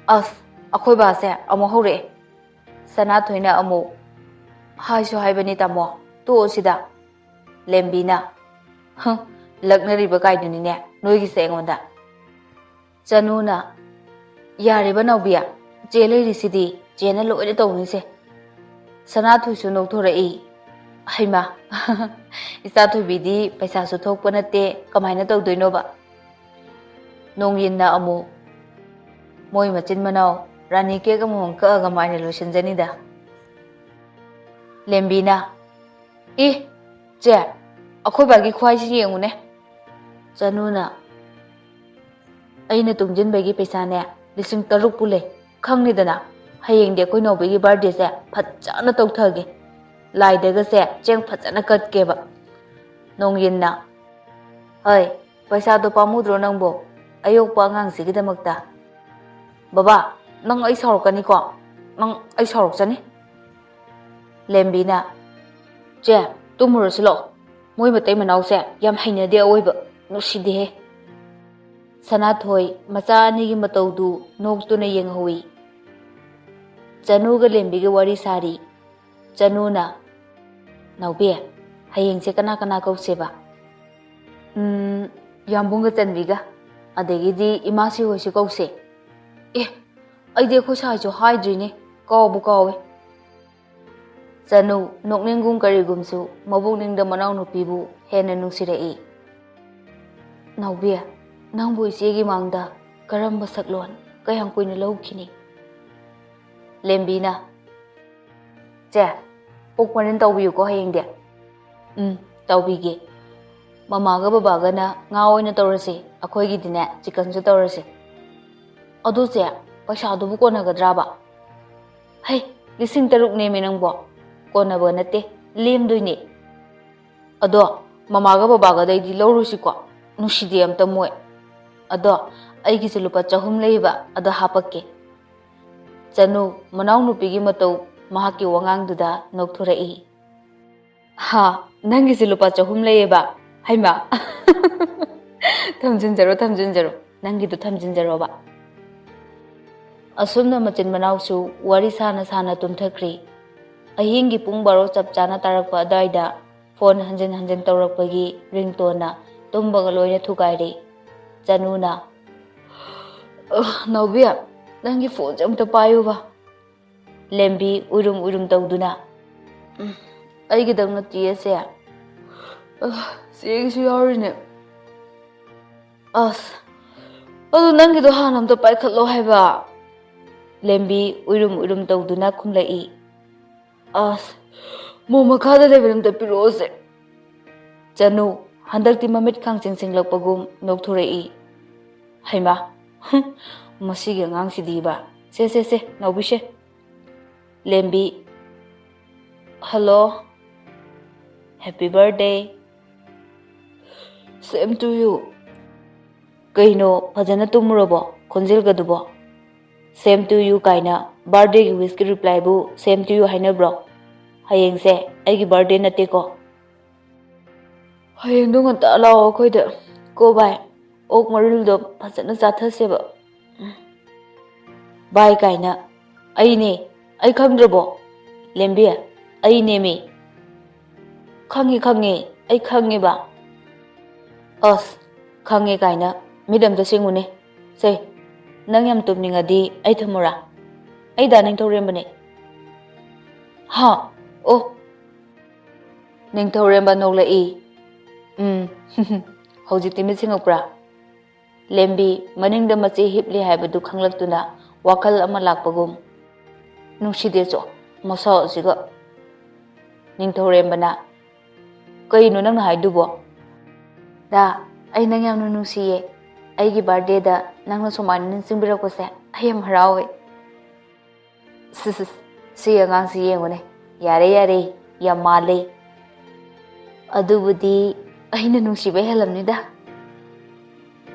"ꯑꯁ, ꯑꯩꯈꯣꯏ ꯕꯥꯁꯦ ꯑꯃꯨꯛ ꯍꯧꯔꯛꯑꯦ꯫" ꯁꯅꯥꯊꯣꯏꯅ ꯑꯃꯨꯛ, "ꯍꯥꯏꯁꯨ ꯍꯥꯏꯕꯅꯤ ꯇꯥꯃꯣ, ꯇꯣꯛꯑꯣ ꯁꯤꯗ꯫" ꯂꯦꯝꯕꯤꯅ, "ꯍ, ꯂꯛꯅꯔꯤꯕ ꯀꯥꯏꯗꯨꯅꯤꯅꯦ ꯅꯣꯏꯒꯤꯁꯦ ꯑꯩꯉꯣꯟꯗ꯫" ꯆꯅꯨꯅ, "ꯌꯥꯔꯦꯕ ꯅꯥꯎꯕꯤ, ꯆꯦ ꯂꯩꯔꯤꯁꯤꯗꯤ, ꯆꯦꯅ ꯂꯣꯏꯅ ꯇꯧꯅꯤꯁꯦ꯫" ꯁꯅꯥꯊꯣꯏꯁꯨ ꯅꯣꯛꯊꯣꯔꯛꯏ꯫ "ꯍꯩꯃꯥ, ꯏꯆꯥꯊꯣꯏꯕꯤꯗꯤ ꯄꯩꯁꯥꯁꯨ ꯊꯣꯛꯄ ꯅꯠꯇꯦ, ꯀꯃꯥꯏꯅ ꯇꯧꯗꯣꯏꯅꯣꯕ?" ꯅꯣꯡꯌꯤꯟꯅ ꯑꯃꯨꯛ, "ꯃꯣꯏ ꯃꯆꯤꯟ ꯃꯅꯥꯎ ꯔꯥꯅꯤ ꯀꯦꯛ ꯑꯃꯃꯝ ꯀꯛꯑꯒ ꯃꯥꯏꯅ ꯂꯣꯏꯁꯤꯟꯖꯅꯤꯗ꯫" ꯂꯦꯝꯕꯤꯅ, "ꯑꯦ, ꯆꯦ, ꯑꯩꯈꯣꯏ ꯕꯥꯒꯤ ꯈ꯭ꯋꯥꯏꯁꯤ ꯌꯦꯡꯉꯨꯅꯦ꯫" ꯆꯅꯨꯅ, "ꯑꯩꯅ ꯇꯨꯡꯁꯤꯟꯕꯒꯤ ꯄꯩꯁꯥꯅꯦ, ꯂꯤꯁꯤꯡ ꯇꯔꯨꯛꯄꯨ ꯂꯩ, ꯈꯪꯅꯤꯗꯅ꯫ ꯍꯌꯦꯡꯗꯤ ꯑꯩꯈꯣꯏ ꯅꯥꯎꯕꯤꯒꯤ ꯕꯥꯔꯗꯦꯁꯦ ꯐꯖꯅ ꯇꯧꯊꯒꯦ꯫ ꯂꯥꯏꯗꯒꯁꯦ ꯆꯦꯡ ꯐꯖꯅ ꯀꯠꯀꯦꯕ꯫" ꯅꯣꯡꯌꯤꯟꯅ, "ꯍꯣꯏ, ꯄꯩꯁꯥꯗꯣ ꯄꯥꯝꯃꯨꯗ꯭ꯔꯣ ꯅꯪꯕꯣ, ꯑꯌꯣꯛꯄ ꯑꯉꯥꯡꯁꯤꯒꯤꯗꯃꯛꯇ?" "ꯕꯕꯥ, ꯅꯪ ꯑꯩ ꯁꯥꯎꯔꯛꯀꯅꯤꯀꯣ, ꯅꯪ ꯑꯩ ꯁꯥꯎꯔꯛꯆꯅꯤ꯫" ꯂꯦꯝꯕꯤꯅ, "ꯆꯦ, ꯇꯨꯝꯃꯨꯔꯁꯤ ꯂꯥꯛꯑꯣ꯫ ꯃꯣꯏ ꯃꯇꯩ ꯃꯅꯥꯎꯁꯦ ꯌꯥꯝ ꯍꯩꯅꯗꯦ ꯑꯑꯣꯏꯕ, ꯅꯨꯡꯁꯤꯗꯦꯍꯦ꯫" ꯁꯅꯥꯊꯣꯏ ꯃꯆꯥ ꯑꯅꯤꯒꯤ ꯃꯇꯧꯗꯨ ꯅꯣꯛꯇꯨꯅ ꯌꯦꯡꯍꯧꯏ꯫ ꯆꯅꯨꯒ ꯂꯦꯝꯕꯤꯒ ꯋꯥꯔꯤ ꯁꯥꯔꯤ꯫ ꯆꯅꯨꯅ, "ꯅꯥꯎꯕꯤ, ꯍꯌꯦꯡꯁꯦ ꯀꯅꯥ ꯀꯅꯥ ꯀꯧꯁꯦꯕ?" "ꯎꯝ, ꯌꯥꯝꯕꯨꯡꯒ ꯆꯟꯕꯤꯒ, ꯑꯗꯒꯤꯗꯤ ꯏꯃꯥꯁꯤ ꯍꯣꯏꯁꯨ ꯀꯧꯁꯦ꯫ ꯑꯦ, ꯑꯩꯗꯤ ꯑꯩꯈꯣꯏ ꯁꯥꯏꯁꯨ ꯍꯥꯏꯗ꯭ꯔꯤꯅꯦ, ꯀꯥꯎꯕꯨ ꯀꯥꯎꯋꯦ꯫" ꯆꯅꯨ ꯅꯣꯛꯅꯤꯡꯒꯨꯝ ꯀꯔꯤꯒꯨꯝꯁꯨ ꯃꯕꯨꯛꯅꯤꯡꯗ ꯃꯅꯥꯎꯅꯨꯄꯤꯕꯨ ꯍꯦꯟꯅ ꯅꯨꯡꯁꯤꯔꯛꯏ꯫ "ꯅꯥꯎꯕꯤ, ꯅꯪꯕꯨ ꯏꯆꯦꯒꯤ ꯃꯥꯡꯗ ꯀꯔꯝꯕ ꯁꯛꯂꯣꯟ ꯀꯌꯥꯝ ꯀꯨꯏꯅ ꯂꯧꯈꯤꯅꯤ?" ꯂꯦꯝꯕꯤꯅ, "ꯆꯦ, ꯄꯨꯛ ꯃꯔꯤꯟ ꯇꯧꯕꯤꯌꯨꯀꯣ ꯍꯌꯦꯡꯗꯤ꯫" "ꯎꯝ, ꯇꯧꯕꯤꯒꯦ꯫ ꯃꯃꯥꯒ ꯕꯕꯥꯒꯅ ꯉꯥ ꯑꯣꯏꯅ ꯇꯧꯔꯁꯤ, ꯑꯩꯈꯣꯏꯒꯤꯗꯤꯅꯦ ꯆꯤꯛꯀꯟꯁꯨ ꯇꯧꯔꯁꯤ꯫" "ꯑꯗꯨ ꯆꯦ, ꯄꯩꯁꯥꯗꯨꯕꯨ ꯀꯣꯟꯅꯒꯗ꯭ꯔꯥꯕ?" "ꯍꯩ, ꯂꯤꯁꯤꯡ ꯇꯔꯨꯛꯅꯦꯃꯤ ꯅꯪꯕꯣ꯫ ꯀꯣꯟꯅꯕ ꯅꯠꯇꯦ, ꯂꯦꯝꯗꯣꯏꯅꯦ꯫" "ꯑꯗꯣ ꯃꯃꯥꯒ ꯕꯕꯥꯒꯗꯩꯗꯤ ꯂꯧꯔꯨꯁꯤꯀꯣ, ꯅꯨꯡꯁꯤꯗꯦ ꯑꯝꯇ ꯃꯣꯏ꯫ ꯑꯗꯣ ꯑꯩꯒꯤꯁꯨ ꯂꯨꯄꯥ ꯆꯍꯨꯝ ꯂꯩꯌꯦꯕ, ꯑꯗꯣ ꯍꯥꯄꯛꯀꯦ꯫" ꯆꯅꯨ ꯃꯅꯥꯎꯅꯨꯄꯤꯒꯤ ꯃꯇꯧ ꯃꯍꯥꯛꯀꯤ ꯋꯥꯉꯥꯡꯗꯨꯗ ꯅꯣꯛꯊꯣꯔꯛꯏ꯫ "ꯍꯥ, ꯅꯪꯒꯤꯁꯨ ꯂꯨꯄꯥ ꯆꯍꯨꯝ ꯂꯩꯌꯦꯕ? ꯍꯩꯃꯥ!" "ꯊꯝꯖꯤꯟꯖꯔꯣ, ꯊꯝꯖꯤꯟꯖꯔꯣ, ꯅꯪꯒꯤꯗꯣ ꯊꯝꯖꯤꯟꯖꯔꯣꯕ꯫" ꯑꯁꯨꯝꯅ ꯃꯆꯤꯟ ꯃꯅꯥꯎꯁꯨ ꯋꯥꯔꯤ ꯁꯥꯅ ꯁꯥꯅ ꯇꯨꯝꯊꯈ꯭ꯔꯤ꯫ ꯑꯍꯤꯡꯒꯤ ꯄꯨꯡ ꯕꯥꯔꯣ ꯆꯞ ꯆꯥꯅ ꯇꯥꯔꯛꯄ ꯑꯗꯨꯋꯥꯏꯗ ꯐꯣꯟ ꯍꯟꯖꯤꯟ ꯍꯟꯖꯤꯟ ꯇꯧꯔꯛꯄꯒꯤ ꯔꯤꯡꯇꯣꯟꯅ ꯇꯨꯝꯕꯒ ꯂꯣꯏꯅ ꯊꯨꯒꯥꯏꯔꯦ꯫ ꯆꯅꯨꯅ, "ꯑ, ꯅꯥꯎꯕꯤ, ꯅꯪꯒꯤ ꯐꯣꯟꯁꯦ ꯑꯝꯇ ꯄꯥꯏꯌꯨꯕ꯫" ꯂꯦꯝꯕꯤ ꯎꯏꯔꯨꯝ ꯎꯏꯔꯨꯝ ꯇꯧꯗꯨꯅ, "ꯎꯝ, ꯑꯩꯒꯤꯗꯪ ꯅꯠꯇꯤꯌꯦ ꯁꯦ꯫ ꯑ, ꯆꯦꯒꯤꯁꯨ ꯌꯥꯎꯔꯤꯅꯦ꯫" "ꯑꯁ, ꯑꯗꯨ ꯅꯪꯒꯤꯗꯣ ꯍꯥꯟꯅ ꯑꯝꯇ ꯄꯥꯏꯈꯠꯂꯣ ꯍꯥꯏꯕ꯫" ꯂꯦꯝꯕꯤ ꯎꯏꯔꯨꯝ ꯎꯏꯔꯨꯝ ꯇꯧꯗꯨꯅ ꯈꯨꯝꯂꯛꯏ꯫ "ꯑꯁ, ꯃꯣ ꯃꯈꯥꯗ ꯂꯩꯕꯗꯣ ꯑꯝꯇ ꯄꯤꯔꯛꯑꯣꯁꯦ꯫" ꯆꯅꯨ ꯍꯟꯗꯛꯇꯤ ꯃꯃꯤꯠ ꯈꯥꯡꯆꯤꯡ ꯆꯤꯡꯂꯛꯄꯒꯨꯝ ꯅꯣꯛꯊꯣꯔꯛꯏ꯫ "ꯍꯩꯃꯥ, ꯍꯨꯝ, ꯃꯁꯤꯒꯤ ꯑꯉꯥꯡꯁꯤꯗꯤꯕ꯫ ꯁꯦ, ꯁꯦ, ꯁꯦ, ꯅꯥꯎꯕꯤꯁꯦ꯫" ꯂꯦꯝꯕꯤ, "Hello, happy birthday." "Same to you." "ꯀꯩꯅꯣ, ꯐꯖꯅ ꯇꯨꯝꯃꯨꯔꯕꯣ? ꯈꯣꯟꯖꯦꯜꯒꯗꯨꯕꯣ?" "Same to you" ꯀꯥꯏꯅ birthday ꯒꯤ wish ꯀꯤ reply ꯕꯨ "Same to you" ꯍꯥꯏꯅꯕ꯭ꯔꯣ? ꯍꯌꯦꯡꯁꯦ ꯑꯩꯒꯤ birthday ꯅꯠꯇꯦꯀꯣ꯫ "ꯍꯌꯦꯡꯗꯣ ꯉꯟꯇꯥ ꯂꯥꯛꯑꯣ ꯑꯩꯈꯣꯏꯗ ꯀꯣ ꯚꯥꯏ꯫ ꯑꯣꯛ ꯃꯔꯤꯜꯗꯣ ꯐꯖꯅ ꯆꯥꯊꯁꯦꯕ꯫ ꯚꯥꯏ ꯀꯥꯏꯅ꯫ ꯑꯩꯅꯦ꯫ ꯑꯩ ꯈꯪꯗ꯭ꯔꯕꯣ? ꯂꯦꯝꯕꯤ, ꯑꯩꯅꯦꯃꯤ꯫ ꯈꯪꯉꯤ, ꯈꯪꯉꯤ, ꯑꯩ ꯈꯪꯉꯦꯕ꯫ ꯑꯁ, ꯈꯪꯉꯦ ꯀꯥꯏꯅ ꯃꯤꯠ ꯑꯝꯇ ꯁꯤꯡꯉꯨꯅꯦ꯫ ꯁꯦ, ꯅꯪ ꯌꯥꯝ ꯇꯨꯝꯅꯤꯡꯉꯗꯤ ꯑꯩ ꯊꯝꯃꯨꯔꯥ? ꯑꯩ ꯗꯥ ꯅꯤꯡꯊꯧꯔꯦꯝꯕꯅꯦ꯫ ꯍꯥ? ꯑꯣ꯫ ꯅꯤꯡꯊꯧꯔꯦꯝꯕ ꯅꯣꯛꯂꯛꯏ꯫ ꯎꯝ, ꯍꯧꯖꯤꯛꯇꯤ ꯃꯤꯠ ꯁꯤꯡꯉꯛꯄ꯭ꯔꯥ? ꯂꯦꯝꯕꯤ ꯃꯅꯤꯡꯗ ꯃꯆꯦ ꯍꯤꯞꯂꯤ ꯍꯥꯏꯕꯗꯨ ꯈꯪꯂꯛꯇꯨꯅ ꯋꯥꯈꯜ ꯑꯃ ꯂꯥꯛꯄꯒꯨꯝ, "ꯅꯨꯡꯁꯤꯗꯦꯆꯣ, ꯃꯁꯛ ꯑꯁꯤꯒ!" ꯅꯤꯡꯊꯧꯔꯦꯝꯕꯅ, "ꯀꯩꯅꯣ ꯅꯪꯅ ꯍꯥꯏꯗꯨꯕꯣ?" "ꯗꯥ, ꯑꯩ ꯅꯪ ꯌꯥꯝꯅ ꯅꯨꯡꯁꯤꯌꯦ꯫ ꯑꯩꯒꯤ ꯕꯥꯔꯗꯦꯗ ꯅꯪꯅ ꯁꯨꯃꯥꯏꯅ ꯅꯤꯡꯁꯤꯡꯕꯤꯔꯛꯄꯁꯦ ꯑꯩ ꯌꯥꯝ ꯍꯔꯥꯎꯋꯦ꯫" "ꯁꯤ, ꯁꯤ, ꯁꯤ ꯑꯉꯥꯡꯁꯤ ꯌꯦꯡꯉꯨꯅꯦ꯫ ꯌꯥꯔꯦ, ꯌꯥꯔꯦ, ꯌꯥꯝ ꯃꯥꯜꯂꯦ꯫" "ꯑꯗꯨꯕꯨꯗꯤ ꯑꯩꯅ ꯅꯨꯡꯁꯤꯕ ꯍꯦꯜꯂꯝꯅꯤꯗ꯫"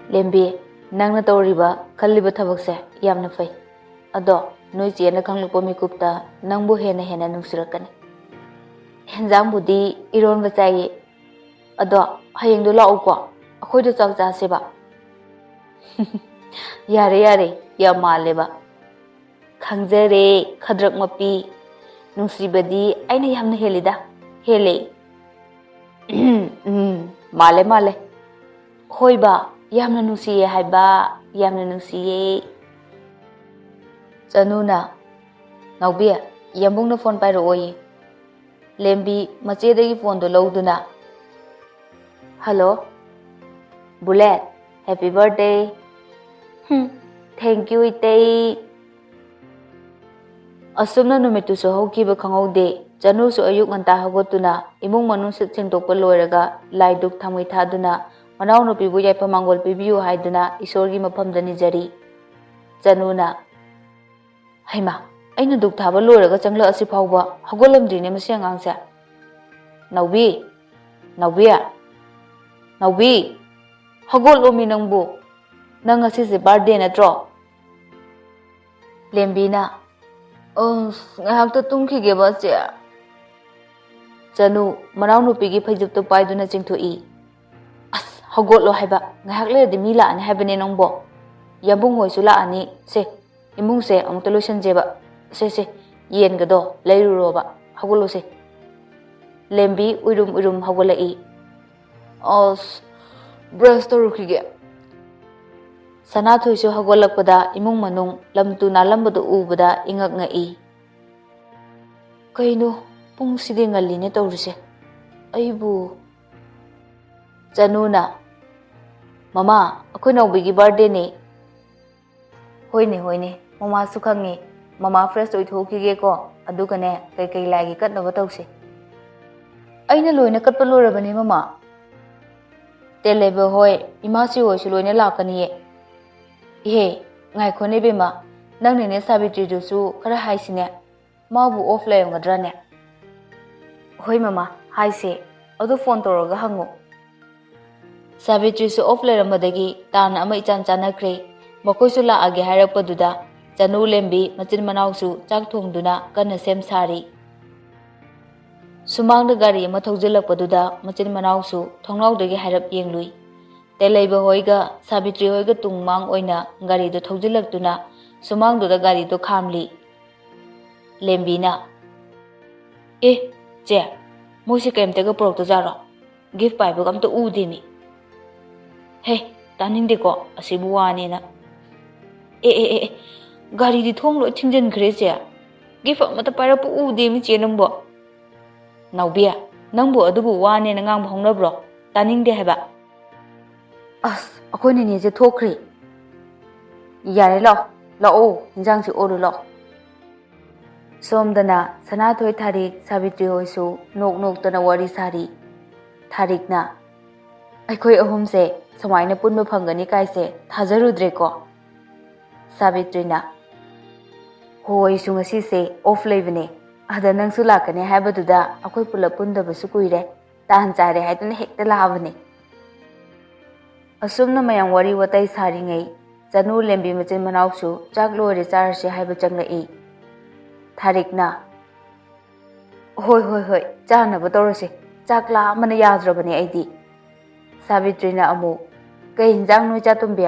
"ꯂꯦꯝꯕꯤ, ꯅꯪꯅ ꯇꯧꯔꯤꯕ, ꯈꯜꯂꯤꯕ ꯊꯕꯛꯁꯦ ꯌꯥꯝꯅ ꯐꯩ꯫ ꯑꯗꯣ ꯅꯣꯏ ꯆꯦꯅ ꯈꯪꯂꯛꯄ ꯃꯤꯀꯨꯞꯇ ꯅꯪꯕꯨ ꯍꯦꯟꯅ ꯍꯦꯟꯅ ꯅꯨꯡꯁꯤꯔꯛꯀꯅꯤ꯫ ꯍꯦꯟꯖꯥꯡꯕꯨꯗꯤ ꯏꯔꯣꯟꯕ ꯆꯥꯏꯌꯦ꯫ ꯑꯗꯣ ꯍꯌꯦꯡꯗꯣ ꯂꯥꯛꯎꯀꯣ, ꯑꯩꯈꯣꯏꯗ ꯆꯥꯛ ꯆꯥꯁꯦꯕ꯫" "ꯌꯥꯔꯦ, ꯌꯥꯔꯦ, ꯌꯥꯝ ꯃꯥꯜꯂꯦꯕ꯫" "ꯈꯪꯖꯔꯦ, ꯈꯗ꯭ꯔꯛ ꯃꯄꯤ꯫ ꯅꯨꯡꯁꯤꯕꯗꯤ ꯑꯩꯅ ꯌꯥꯝꯅ ꯍꯦꯜꯂꯤꯗ, ꯍꯦꯜꯂꯦ꯫" "ꯎꯝ, ꯃꯥꯜꯂꯦ, ꯃꯥꯜꯂꯦ꯫ ꯍꯣꯏꯕ, ꯌꯥꯝꯅ ꯅꯨꯡꯁꯤꯌꯦ ꯍꯥꯏꯕ, ꯌꯥꯝꯅ ꯅꯨꯡꯁꯤꯌꯦ꯫" ꯆꯅꯨꯅ, "ꯅꯥꯎꯕꯤ, ꯌꯥꯝꯕꯨꯡꯅ ꯐꯣꯟ ꯄꯥꯏꯔꯛꯑꯣꯌꯦ꯫" ꯂꯦꯝꯕꯤ ꯃꯆꯦꯗꯒꯤ ꯐꯣꯟꯗꯨ ꯂꯧꯗꯨꯅ, "ꯍꯜꯂꯣ, ꯕꯨꯂꯦꯠ, ꯍꯦꯄꯤ ꯕꯥꯔꯊꯗꯦ꯫" "ꯍꯨꯝ, ꯊꯦꯡꯀ꯭ꯌꯨ, ꯏꯇꯩ꯫" ꯑꯁꯨꯝꯅ ꯅꯨꯃꯤꯠꯇꯨꯁꯨ ꯍꯧꯈꯤꯕ ꯈꯪꯍꯧꯗꯦ꯫ ꯆꯅꯨꯁꯨ ꯑꯌꯨꯛ ꯉꯟꯇꯥ ꯍꯧꯒꯠꯇꯨꯅ ꯏꯃꯨꯡ ꯃꯅꯨꯡ ꯁꯤꯠ ꯁꯦꯡꯗꯣꯛꯄ ꯂꯣꯏꯔꯒ ꯂꯥꯏ ꯙꯨꯛ ꯊꯥꯎꯃꯩ ꯊꯥꯗꯨꯅ ꯃꯅꯥꯎꯅꯨꯄꯤꯕꯨ ꯌꯥꯏꯐ ꯃꯥꯡꯒꯣꯜ ꯄꯤꯕꯤꯌꯨ ꯍꯥꯏꯗꯨꯅ ꯏꯁꯣꯔꯒꯤ ꯃꯐꯝꯗ ꯅꯤꯖꯔꯤ꯫ ꯆꯅꯨꯅ, "ꯍꯩꯃꯥ, ꯑꯩꯅ ꯙꯨꯛ ꯊꯥꯕ ꯂꯣꯏꯔꯒ ꯆꯪꯂꯛꯑꯁꯤ ꯐꯥꯎꯕ ꯍꯧꯒꯠꯂꯝꯗ꯭ꯔꯤꯅꯦ ꯃꯁꯤ ꯑꯉꯥꯡꯁꯦ꯫ ꯅꯥꯎꯕꯤ, ꯅꯥꯎꯕꯤ, ꯅꯥꯎꯕꯤ, ꯍꯧꯒꯠꯂꯣꯃꯤ ꯅꯪꯕꯨ꯫ ꯅꯪ ꯉꯁꯤꯁꯦ ꯕꯥꯔꯊꯗꯦ ꯅꯠꯇ꯭ꯔꯣ?" ꯂꯦꯝꯕꯤꯅ, "ꯑꯁ, ꯉꯥꯏꯍꯥꯛꯇ ꯇꯨꯝꯈꯤꯒꯦꯕ, ꯆꯦ꯫" ꯆꯅꯨ ꯃꯅꯥꯎꯅꯨꯄꯤꯒꯤ ꯐꯩꯖꯨꯞꯇꯨ ꯄꯥꯏꯗꯨꯅ ꯆꯤꯡꯊꯣꯛꯏ꯫ "ꯑꯁ, ꯍꯧꯒꯠꯂꯣ ꯍꯥꯏꯕ, ꯉꯥꯏꯍꯥꯛ ꯂꯩꯔꯗꯤ ꯃꯤ ꯂꯥꯛꯑꯅꯤ ꯍꯥꯏꯕꯅꯦ ꯅꯪꯕꯣ꯫ ꯌꯥꯝꯕꯨꯡ ꯍꯣꯏꯁꯨ ꯂꯥꯛꯑꯅꯤ꯫ ꯁꯦ, ꯏꯃꯨꯡꯁꯦ ꯑꯃꯨꯛꯇ ꯂꯣꯏꯁꯟꯁꯦꯕ꯫ ꯁꯦ, ꯁꯦ, ꯌꯦꯟꯒꯗꯣ ꯂꯩꯔꯨꯔꯣꯕ꯫ ꯍꯧꯒꯠꯂꯣꯁꯦ꯫ ꯂꯦꯝꯕꯤ ꯎꯏꯔꯨꯝ ꯎꯏꯔꯨꯝ ꯍꯧꯒꯠꯂꯛꯏ꯫ ꯑꯁ, ꯕ꯭ꯔꯁ ꯇꯧꯔꯨꯈꯤꯒꯦ꯫ ꯁꯅꯥꯊꯣꯏꯁꯨ ꯍꯧꯒꯠꯂꯛꯄꯗ ꯏꯃꯨꯡ ꯃꯅꯨꯡ ꯂꯝ ꯇꯨ ꯅꯥꯜꯂꯝꯕꯗꯨ ꯎꯕꯗ ꯏꯉꯛ ꯉꯛꯏ꯫ ꯀꯩꯅꯣ, ꯄꯨꯡꯁꯤꯗꯤ ꯉꯜꯂꯤꯅꯦ ꯇꯧꯔꯤꯁꯦ꯫ ꯑꯩꯕꯨ ꯆꯅꯨꯅ, "ꯃꯃꯥ, ꯑꯩꯈꯣꯏ ꯅꯥꯎꯕꯤꯒꯤ ꯕꯥꯔꯗꯦꯅꯦ꯫" "ꯍꯣꯏꯅꯦ, ꯍꯣꯏꯅꯦ, ꯃꯃꯥꯁꯨ ꯈꯪꯉꯤ꯫ ꯃꯃꯥ ꯐ꯭ꯔꯦꯁ ꯑꯣꯏꯊꯣꯛꯈꯤꯒꯦꯀꯣ, ꯑꯗꯨꯒꯅꯦ ꯀꯩꯀꯩ ꯂꯥꯏꯒꯤ ꯀꯠꯅꯕ ꯇꯧꯁꯦ꯫" "ꯑꯩꯅ ꯂꯣꯏꯅ ꯀꯠꯄ ꯂꯣꯏꯔꯕꯅꯦ ꯃꯃꯥ꯫" "ꯇꯦꯂꯩꯕ ꯍꯣꯏ, ꯏꯃꯥꯁꯤ ꯍꯣꯏꯁꯨ ꯂꯣꯏꯅ ꯂꯥꯛꯀꯅꯤꯌꯦ꯫" "ꯏꯍꯦ, ꯉꯥꯏꯈꯣꯅꯦ ꯕꯦꯝꯃ, ꯅꯪꯅꯅꯦ ꯁꯥꯕꯤꯇ꯭ꯔꯤꯗꯨꯁꯨ ꯈꯔ ꯍꯥꯏꯁꯤꯅꯦ꯫ ꯃꯥꯕꯨ ꯑꯣꯐ ꯂꯩꯔꯝꯒꯗ꯭ꯔꯥꯅꯦ?" "ꯍꯣꯏ ꯃꯃꯥ, ꯍꯥꯏꯁꯦ꯫ ꯑꯗꯨ ꯐꯣꯟ ꯇꯧꯔꯒ ꯍꯪꯉꯨ꯫" ꯁꯥꯕꯤꯇ꯭ꯔꯤꯁꯨ ꯑꯣꯐ ꯂꯩꯔꯝꯕꯗꯒꯤ ꯇꯥꯟ ꯑꯃ ꯏꯆꯥꯟ ꯆꯥꯟꯅꯈ꯭ꯔꯦ꯫ ꯃꯈꯣꯏꯁꯨ ꯂꯥꯛꯑꯒꯦ ꯍꯥꯏꯔꯛꯄꯗꯨꯗ ꯆꯅꯨ ꯂꯦꯝꯕꯤ ꯃꯆꯤꯟ ꯃꯅꯥꯎꯁꯨ ꯆꯥꯛ ꯊꯣꯡꯗꯨꯅ ꯀꯟꯅ ꯁꯦꯝ ꯁꯥꯔꯤ꯫ ꯁꯨꯃꯥꯡꯗ ꯒꯥꯔꯤ ꯑꯃ ꯊꯧꯖꯤꯜꯂꯛꯄꯗꯨꯗ ꯃꯆꯤꯟ ꯃꯅꯥꯎꯁꯨ ꯊꯣꯡꯅꯥꯎꯗꯒꯤ ꯍꯥꯏꯔꯞ ꯌꯦꯡꯂꯨꯏ꯫ ꯇꯦꯂꯩꯕ ꯍꯣꯏꯒ ꯁꯥꯕꯤꯇ꯭ꯔꯤ ꯍꯣꯏꯒ ꯇꯨꯡ ꯃꯥꯡ ꯑꯣꯏꯅ ꯒꯥꯔꯤꯗꯨ ꯊꯧꯖꯤꯜꯂꯛꯇꯨꯅ ꯁꯨꯃꯥꯡꯗꯨꯗ ꯒꯥꯔꯤꯗꯨ ꯈꯥꯝꯂꯤ꯫ ꯂꯦꯝꯕꯤꯅ, "ꯑꯦ, ꯆꯦ, ꯃꯣꯏꯁꯦ ꯀꯩꯝꯇꯒ ꯄꯨꯔꯛꯇꯖꯥꯠꯔꯣ? ꯒꯤꯐ ꯄꯥꯏꯕꯒ ꯑꯝꯇ ꯎꯗꯦꯃꯤ꯫" "ꯍꯦ, ꯇꯥꯅꯤꯡꯗꯦꯀꯣ, ꯑꯁꯤꯕꯨ ꯋꯥꯅꯦꯅ꯫" "ꯑꯦ, ꯑꯦ, ꯑꯦ, ꯑꯦ, ꯒꯥꯔꯤꯗꯤ ꯊꯣꯡ ꯂꯣꯏ ꯊꯤꯡꯖꯤꯟꯈ꯭ꯔꯦ, ꯆꯦ꯫ ꯒꯤꯐ ꯑꯃꯠꯇ ꯄꯥꯏꯔꯛꯄ ꯎꯗꯦꯃꯤ, ꯆꯦ, ꯅꯪꯕꯣ꯫" "ꯅꯥꯎꯕꯤ, ꯅꯪꯕꯨ ꯑꯗꯨꯕꯨ ꯋꯥꯅꯦꯅ ꯉꯥꯡꯕ ꯍꯧꯅꯕ꯭ꯔꯣ? ꯇꯥꯅꯤꯡꯗꯦ ꯍꯥꯏꯕ꯫" "ꯑꯁ, ꯑꯩꯈꯣꯏ ꯅꯦꯅꯦꯁꯦ ꯊꯣꯛꯈ꯭ꯔꯦ꯫ ꯌꯥꯔꯦ, ꯂꯥꯛꯑꯣ, ꯂꯥꯛꯑꯣ, ꯏꯟꯖꯥꯡꯁꯤ ꯑꯣꯜꯂꯨ ꯂꯥꯛꯑꯣ꯫" ꯁꯣꯝꯗꯅ ꯁꯅꯥꯊꯣꯏ, ꯊꯥꯔꯤꯛ, ꯁꯥꯕꯤꯇ꯭ꯔꯤ ꯍꯣꯏꯁꯨ ꯅꯣꯛ ꯅꯣꯛꯇꯅ ꯋꯥꯔꯤ ꯁꯥꯔꯤ꯫ ꯊꯥꯔꯤꯛꯅ, "ꯑꯩꯈꯣꯏ ꯑꯍꯨꯝꯁꯦ ꯁꯨꯃꯥꯏꯅ ꯄꯨꯟꯕ ꯐꯪꯒꯅꯤ ꯀꯥꯏꯁꯦ ꯊꯥꯖꯔꯨꯗ꯭ꯔꯦꯀꯣ꯫" ꯁꯥꯕꯤꯇ꯭ꯔꯤꯅ, "ꯍꯣ, ꯑꯩꯁꯨ ꯉꯁꯤꯁꯦ ꯑꯣꯐ ꯂꯩꯕꯅꯦ, ꯑꯗ ꯅꯪꯁꯨ ꯂꯥꯛꯀꯅꯤ ꯍꯥꯏꯕꯗꯨꯗ ꯑꯩꯈꯣꯏ ꯄꯨꯂꯞ ꯄꯨꯟꯗꯕꯁꯨ ꯀꯨꯏꯔꯦ, ꯇꯥꯟ ꯆꯥꯔꯦ ꯍꯥꯏꯗꯨꯅ ꯍꯦꯛꯇ ꯂꯥꯛꯑꯕꯅꯦ꯫" ꯑꯁꯨꯝꯅ ꯃꯌꯥꯝ ꯋꯥꯔꯤ ꯋꯥꯇꯥꯏ ꯁꯥꯔꯤꯉꯩ ꯆꯅꯨ ꯂꯦꯝꯕꯤ ꯃꯆꯤꯟ ꯃꯅꯥꯎꯁꯨ ꯆꯥꯛ ꯂꯣꯏꯔꯦ, ꯆꯥꯔꯁꯦ ꯍꯥꯏꯕ ꯆꯪꯂꯛꯏ꯫ ꯊꯥꯔꯤꯛꯅ, "ꯍꯣꯏ, ꯍꯣꯏ, ꯍꯣꯏ, ꯆꯥꯅꯕ ꯇꯧꯔꯁꯦ꯫ ꯆꯥꯛ ꯂꯥꯝꯕꯅ ꯌꯥꯗ꯭ꯔꯕꯅꯦ ꯑꯩꯗꯤ꯫" ꯁꯥꯕꯤꯇ꯭ꯔꯤꯅ ꯑꯃꯨꯛ, "ꯀꯩ ꯍꯤꯟꯖꯥꯡꯅꯣ ꯏꯆꯥꯇꯣꯝꯕꯤ?"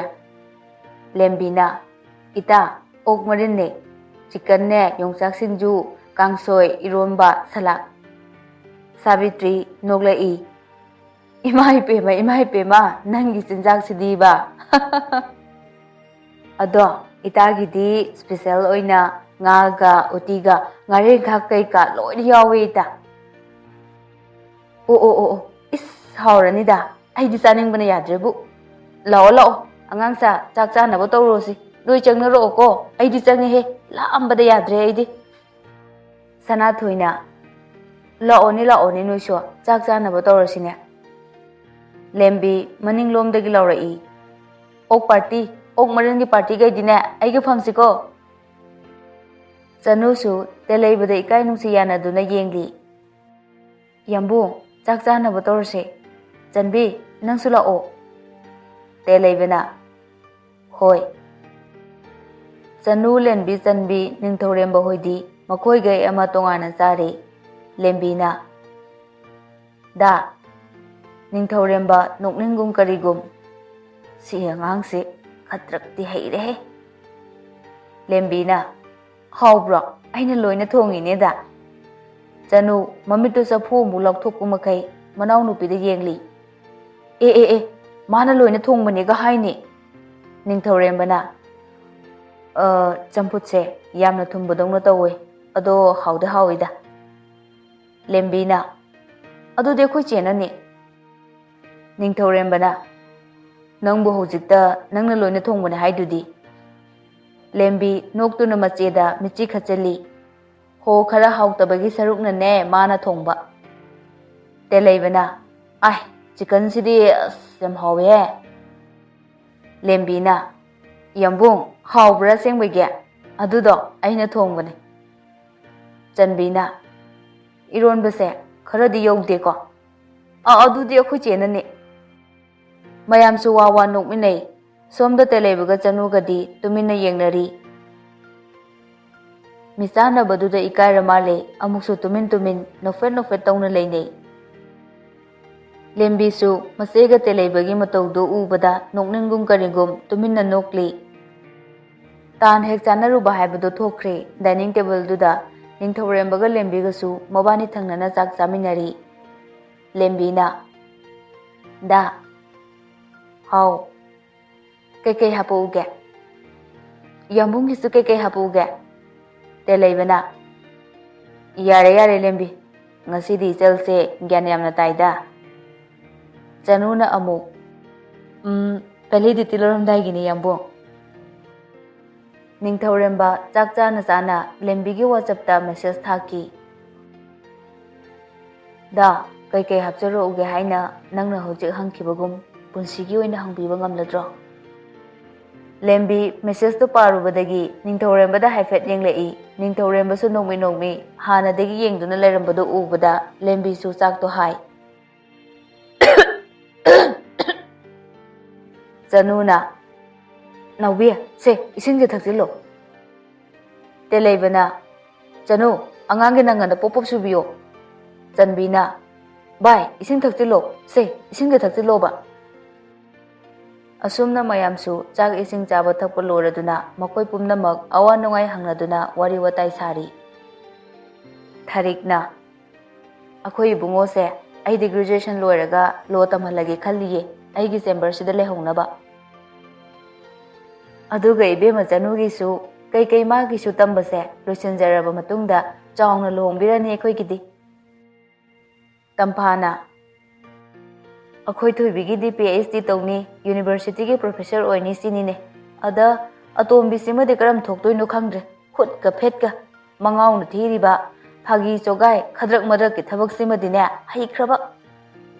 ꯂꯦꯝꯕꯤꯅ, "ꯏꯇꯥ, ꯑꯣꯛ ꯃꯔꯤꯟꯅꯦ, ꯆꯤꯀꯟꯅꯦ, ꯌꯣꯡꯆꯥꯛ ꯁꯤꯡꯖꯨ, ꯀꯥꯡꯁꯣꯏ, ꯏꯔꯣꯟꯕ, ꯁꯂꯥꯗ꯫" ꯁꯥꯕꯤꯇ꯭ꯔꯤ ꯅꯣꯛꯂꯛꯏ꯫ "ꯏꯃꯥ ꯏꯄꯦꯝꯃ, ꯏꯃꯥ ꯏꯄꯦꯝꯃ, ꯅꯪꯒꯤ ꯆꯤꯟꯖꯥꯛꯁꯤꯗꯤꯕ!" "ꯑꯗꯣ ꯏꯇꯥꯒꯤꯗꯤ ꯁ꯭ꯄꯦꯁꯦꯜ ꯑꯣꯏꯅ ꯉꯥꯒ ꯎꯇꯤꯒ ꯉꯥꯔꯦꯟꯈꯥ ꯀꯩꯀꯥ ꯂꯣꯏꯅ ꯌꯥꯎꯋꯦ ꯏꯇꯥ꯫" "ꯑꯣ, ꯑꯣ, ꯑꯣ, ꯑꯣ, ꯏꯁ, ꯍꯥꯎꯔꯅꯤꯗ꯫ ꯑꯩꯗꯤ ꯆꯥꯅꯤꯡꯕꯅ ꯌꯥꯗ꯭ꯔꯦꯕꯨ꯫ ꯂꯥꯛꯑꯣ, ꯂꯥꯛꯑꯣ, ꯑꯉꯥꯡꯁꯥ, ꯆꯥꯛ ꯆꯥꯅꯕ ꯇꯧꯔꯣꯁꯤ꯫ ꯂꯣꯏ ꯆꯪꯅꯔꯛꯑꯣꯀꯣ꯫ ꯑꯩꯗꯤ ꯆꯪꯉꯦꯍꯦ, ꯂꯥꯝꯕꯗ ꯌꯥꯗ꯭ꯔꯦ ꯑꯩꯗꯤ꯫" ꯁꯅꯥꯊꯣꯏꯅ, "ꯂꯥꯛꯑꯣꯅꯦ, ꯂꯥꯛꯑꯣꯅꯦ ꯅꯣꯏꯁꯨ, ꯆꯥꯛ ꯆꯥꯅꯕ ꯇꯧꯔꯁꯤꯅꯦ꯫" ꯂꯦꯝꯕꯤ ꯃꯅꯤꯡꯂꯣꯝꯗꯒꯤ ꯂꯥꯎꯔꯛꯏ, "ꯑꯣꯛ ꯄꯥꯔꯇꯤ, ꯑꯣꯛ ꯃꯔꯤꯟꯒꯤ ꯄꯥꯔꯇꯤꯈꯩꯗꯤꯅꯦ, ꯑꯩꯒ ꯐꯝꯁꯤꯀꯣ꯫" ꯆꯅꯨꯁꯨ ꯇꯦꯂꯩꯕꯗ ꯏꯀꯥꯏ ꯅꯨꯡꯁꯤ ꯌꯥꯅꯗꯨꯅ ꯌꯦꯡꯂꯤ꯫ "ꯌꯥꯝꯕꯨꯡ, ꯆꯥꯛ ꯆꯥꯅꯕ ꯇꯧꯔꯁꯦ꯫ ꯆꯟꯕꯤ, ꯅꯪꯁꯨ ꯂꯥꯛꯑꯣ꯫" ꯇꯦꯂꯩꯕꯅ, "ꯍꯣꯏ꯫" ꯆꯅꯨ, ꯂꯦꯟꯕꯤ, ꯆꯟꯕꯤ, ꯅꯤꯡꯊꯧꯔꯦꯝꯕ ꯍꯣꯏꯗꯤ ꯃꯈꯣꯏꯒꯩ ꯑꯃ ꯇꯣꯉꯥꯟꯅ ꯆꯥꯔꯦ꯫ ꯂꯦꯝꯕꯤꯅ, "ꯗꯥ, ꯅꯤꯡꯊꯧꯔꯦꯝꯕ ꯅꯣꯛꯅꯤꯡꯒꯨꯝ ꯀꯔꯤꯒꯨꯝ꯫ ꯁꯤ ꯑꯉꯥꯡꯁꯤ ꯈꯇ꯭ꯔꯛꯇꯤ ꯍꯩꯔꯦꯍꯦ꯫" ꯂꯦꯝꯕꯤꯅ, "ꯍꯥꯎꯕ꯭ꯔꯣ? ꯑꯩꯅ ꯂꯣꯏꯅ ꯊꯣꯡꯉꯤꯅꯦꯗ꯫" ꯆꯅꯨ, ꯃꯃꯤꯠꯇꯨ ꯆꯐꯨ ꯑꯃꯨꯛ ꯂꯥꯎꯊꯣꯛꯄ ꯃꯈꯩ ꯃꯅꯥꯎꯅꯨꯄꯤꯗ ꯌꯦꯡꯂꯤ꯫ "ꯑꯦ, ꯑꯦ, ꯑꯦ, ꯃꯥꯅ ꯂꯣꯏꯅ ꯊꯣꯡꯕꯅꯦꯒ ꯍꯥꯏꯅꯦ꯫" ꯅꯤꯡꯊꯧꯔꯦꯝꯕꯅ, "ꯑ, ꯆꯝꯐꯨꯠꯁꯦ ꯌꯥꯝꯅ ꯊꯨꯝꯕꯗꯧꯅ ꯇꯧꯋꯦ, ꯑꯗꯣ ꯍꯥꯎꯗꯤ ꯍꯥꯎꯋꯤꯗ꯫" ꯂꯦꯝꯕꯤꯅ, "ꯑꯗꯨꯗꯤ ꯑꯩꯈꯣꯏ ꯆꯦꯅꯅꯦ꯫" ꯅꯤꯡꯊꯧꯔꯦꯝꯕꯅ, "ꯅꯪꯕꯨ ꯍꯧꯖꯤꯛꯇ ꯅꯪꯅ ꯂꯣꯏꯅ ꯊꯣꯡꯕꯅꯦ ꯍꯥꯏꯗꯨꯗꯤ?" ꯂꯦꯝꯕꯤ ꯅꯣꯛꯇꯨꯅ ꯃꯆꯦꯗ ꯃꯤꯠꯆꯤ ꯈꯠꯆꯜꯂꯤ꯫ "ꯍꯣ, ꯈꯔ ꯍꯥꯎꯇꯕꯒꯤ ꯁꯔꯨꯛꯅꯅꯦ ꯃꯥꯅ ꯊꯣꯡꯕ꯫" ꯇꯦꯂꯩꯕꯅ, "ꯑꯥꯏ, ꯆꯤꯀꯟꯁꯤꯗꯤ ꯑꯁ ꯌꯥꯝ ꯍꯥꯎꯋꯦꯍꯦ꯫" ꯂꯦꯝꯕꯤꯅ, "ꯌꯥꯝꯕꯨꯡ, ꯍꯥꯎꯕ꯭ꯔꯥ ꯑꯁꯦꯡꯕꯒꯤ? ꯑꯗꯨꯗꯣ ꯑꯩꯅ ꯊꯣꯡꯕꯅꯦ꯫" ꯆꯟꯕꯤꯅ, "ꯏꯔꯣꯟꯕꯁꯦ ꯈꯔꯗꯤ ꯌꯧꯗꯦꯀꯣ?" "ꯑꯥ, ꯑꯗꯨꯗꯤ ꯑꯩꯈꯣꯏ ꯆꯦꯅꯅꯦ꯫" ꯃꯌꯥꯝꯁꯨ ꯋꯥ ꯋꯥ ꯅꯣꯛꯃꯤꯟꯅꯩ꯫ ꯁꯣꯝꯗ ꯇꯦꯂꯩꯕꯒ ꯆꯅꯨꯒꯗꯤ ꯇꯨꯃꯤꯟꯅ ꯌꯦꯡꯅꯔꯤ꯫ ꯃꯤꯆꯥꯟꯅꯕꯗꯨꯗ ꯏꯀꯥꯏꯔ ꯃꯥꯜꯂꯦ, ꯑꯃꯨꯛꯁꯨ ꯇꯨꯃꯤꯟ ꯇꯨꯃꯤꯟ ꯅꯣꯛꯐꯦꯠ ꯅꯣꯛꯐꯦꯠ ꯇꯧꯅ ꯂꯩꯅꯩ꯫ ꯂꯦꯝꯕꯤꯁꯨ ꯃꯆꯦꯒ ꯇꯦꯂꯩꯕꯒꯤ ꯃꯇꯧꯗꯨ ꯎꯕꯗ ꯅꯣꯛꯅꯤꯡꯒꯨꯝ ꯀꯔꯤꯒꯨꯝ ꯇꯨꯃꯤꯟꯅ ꯅꯣꯛꯂꯤ꯫ ꯇꯥꯟ ꯍꯦꯛ ꯆꯥꯅꯔꯨꯕ ꯍꯥꯏꯕꯗꯨ ꯊꯣꯛꯈ꯭ꯔꯦ꯫ ꯗꯥꯏꯅꯤꯡ ꯇꯦꯕꯜꯗꯨꯗ ꯅꯤꯡꯊꯧꯔꯦꯝꯕꯒ ꯂꯦꯝꯕꯤꯒꯁꯨ ꯃꯕꯥꯅꯤ ꯊꯪꯅꯅ ꯆꯥꯛ ꯆꯥꯃꯤꯟꯅꯔꯤ꯫ ꯂꯦꯝꯕꯤꯅ, "ꯗꯥ, ꯍꯥꯎ, ꯀꯩꯀꯩ ꯍꯥꯄꯛꯎꯒꯦ? ꯌꯥꯝꯕꯨꯡꯒꯤꯁꯨ ꯀꯩꯀꯩ ꯍꯥꯄꯛꯎꯒꯦ?" ꯇꯦꯂꯩꯕꯅ, "ꯌꯥꯔꯦ, ꯌꯥꯔꯦ, ꯂꯦꯝꯕꯤ꯫ ꯉꯁꯤꯗꯤ ꯏꯆꯜꯁꯦ ꯒ꯭ꯌꯥꯟ ꯌꯥꯝꯅ ꯇꯥꯏꯗ꯫" ꯆꯅꯨꯅ ꯑꯃꯨꯛ, "ꯎꯝ, validity ꯂꯧꯔꯝꯗꯥꯏꯒꯤꯅꯦ, ꯌꯥꯝꯕꯨꯡ꯫" ꯅꯤꯡꯊꯧꯔꯦꯝꯕ ꯆꯥꯛ ꯆꯥꯅ ꯆꯥꯅ ꯂꯦꯝꯕꯤꯒꯤ WhatsAppꯇ message ꯊꯥꯈꯤ꯫ "ꯗꯥ, ꯀꯩꯀꯩ ꯍꯥꯞꯆꯔꯛꯎꯒꯦ ꯍꯥꯏꯅ ꯅꯪꯅ ꯍꯧꯖꯤꯛ ꯍꯪꯈꯤꯕꯒꯨꯝ ꯄꯨꯟꯁꯤꯒꯤ ꯑꯣꯏꯅ ꯍꯪꯕꯤꯕ ꯉꯝꯂꯗ꯭ꯔꯣ?" ꯂꯦꯝꯕꯤ messageꯇꯨ ꯄꯥꯔꯨꯕꯗꯒꯤ ꯅꯤꯡꯊꯧꯔꯦꯝꯕꯗ ꯍꯥꯏꯐꯦꯠ ꯌꯦꯡꯂꯛꯏ꯫ ꯅꯤꯡꯊꯧꯔꯦꯝꯕꯁꯨ ꯅꯣꯡꯃꯤ ꯅꯣꯡꯃꯤ ꯍꯥꯟꯅꯗꯒꯤ ꯌꯦꯡꯗꯨꯅ ꯂꯩꯔꯝꯕꯗꯨ ꯎꯕꯗ ꯂꯦꯝꯕꯤꯁꯨ ꯆꯥꯛꯇꯣ ꯍꯥꯏ꯫ ꯆꯅꯨꯅ, "ꯅꯥꯎꯕꯤ, ꯁꯦ, ꯏꯁꯤꯡꯁꯦ ꯊꯛꯆꯤꯜꯂꯣ꯫" ꯇꯦꯂꯩꯕꯅ, "ꯆꯅꯨ, ꯑꯉꯥꯡꯒꯤ ꯅꯪꯒꯟꯗ ꯄꯣꯞ ꯄꯣꯞ ꯁꯨꯕꯤꯌꯣ꯫" ꯆꯟꯕꯤꯅ, "ꯚꯥꯏ, ꯏꯁꯤꯡ ꯊꯛꯆꯤꯜꯂꯣ, ꯁꯦ, ꯏꯁꯤꯡꯗ ꯊꯛꯆꯤꯜꯂꯣꯕ꯫" ꯑꯁꯨꯝꯅ ꯃꯌꯥꯝꯁꯨ ꯆꯥꯛ ꯏꯁꯤꯡ ꯆꯥꯕ ꯊꯛꯄ ꯂꯣꯏꯔꯗꯨꯅ ꯃꯈꯣꯏ ꯄꯨꯝꯅꯃꯛ ꯑꯋꯥ ꯅꯨꯡꯉꯥꯏ ꯍꯪꯅꯗꯨꯅ ꯋꯥꯔꯤ ꯋꯥꯇꯥꯏ ꯁꯥꯔꯤ꯫ ꯊꯥꯔꯤꯛꯅ, "ꯑꯩꯈꯣꯏ ꯏꯕꯨꯡꯉꯣꯁꯦ ꯑꯩꯗꯤ graduation ꯂꯣꯏꯔꯒ law ꯇꯝꯍꯜꯂꯒꯦ ꯈꯜꯂꯤꯌꯦ, ꯑꯩꯒꯤ chamberꯁꯤꯗ ꯂꯩꯍꯧꯅꯕ꯫" ꯑꯗꯨꯒ ꯏꯕꯦꯝꯃ ꯆꯅꯨꯒꯤꯁꯨ ꯀꯩꯀꯩ ꯃꯥꯒꯤꯁꯨ ꯇꯝꯕꯁꯦ ꯂꯣꯏꯁꯤꯟꯖꯔꯕ ꯃꯇꯨꯡꯗ ꯆꯥꯎꯅ ꯂꯨꯍꯣꯡꯕꯤꯔꯅꯤ ꯑꯩꯈꯣꯏꯒꯤꯗꯤ꯫ ꯇꯝꯐꯥꯅ, "ꯑꯩꯈꯣꯏ ꯊꯣꯏꯕꯤꯒꯤꯗꯤ PhD ꯇꯧꯅꯤ, universityꯒꯤ professor ꯑꯣꯏꯅꯤ ꯁꯤꯅꯤꯅꯦ꯫ ꯑꯗ ꯑꯇꯣꯝꯕꯤꯁꯤꯃꯗꯤ ꯀꯔꯝ ꯊꯣꯛꯇꯣꯏꯅꯣ ꯈꯪꯗ꯭ꯔꯦ, ꯈꯨꯠꯀ ꯐꯦꯠꯀ, ꯃꯉꯥꯎꯅ ꯊꯤꯔꯤꯕ ꯐꯥꯒꯤ ꯆꯣꯒꯥꯏ ꯈꯗ꯭ꯔꯛ ꯃꯗ꯭ꯔꯛꯀꯤ ꯊꯕꯛꯁꯤꯃꯗꯤꯅꯦ ꯍꯩꯈ꯭ꯔꯕ꯫"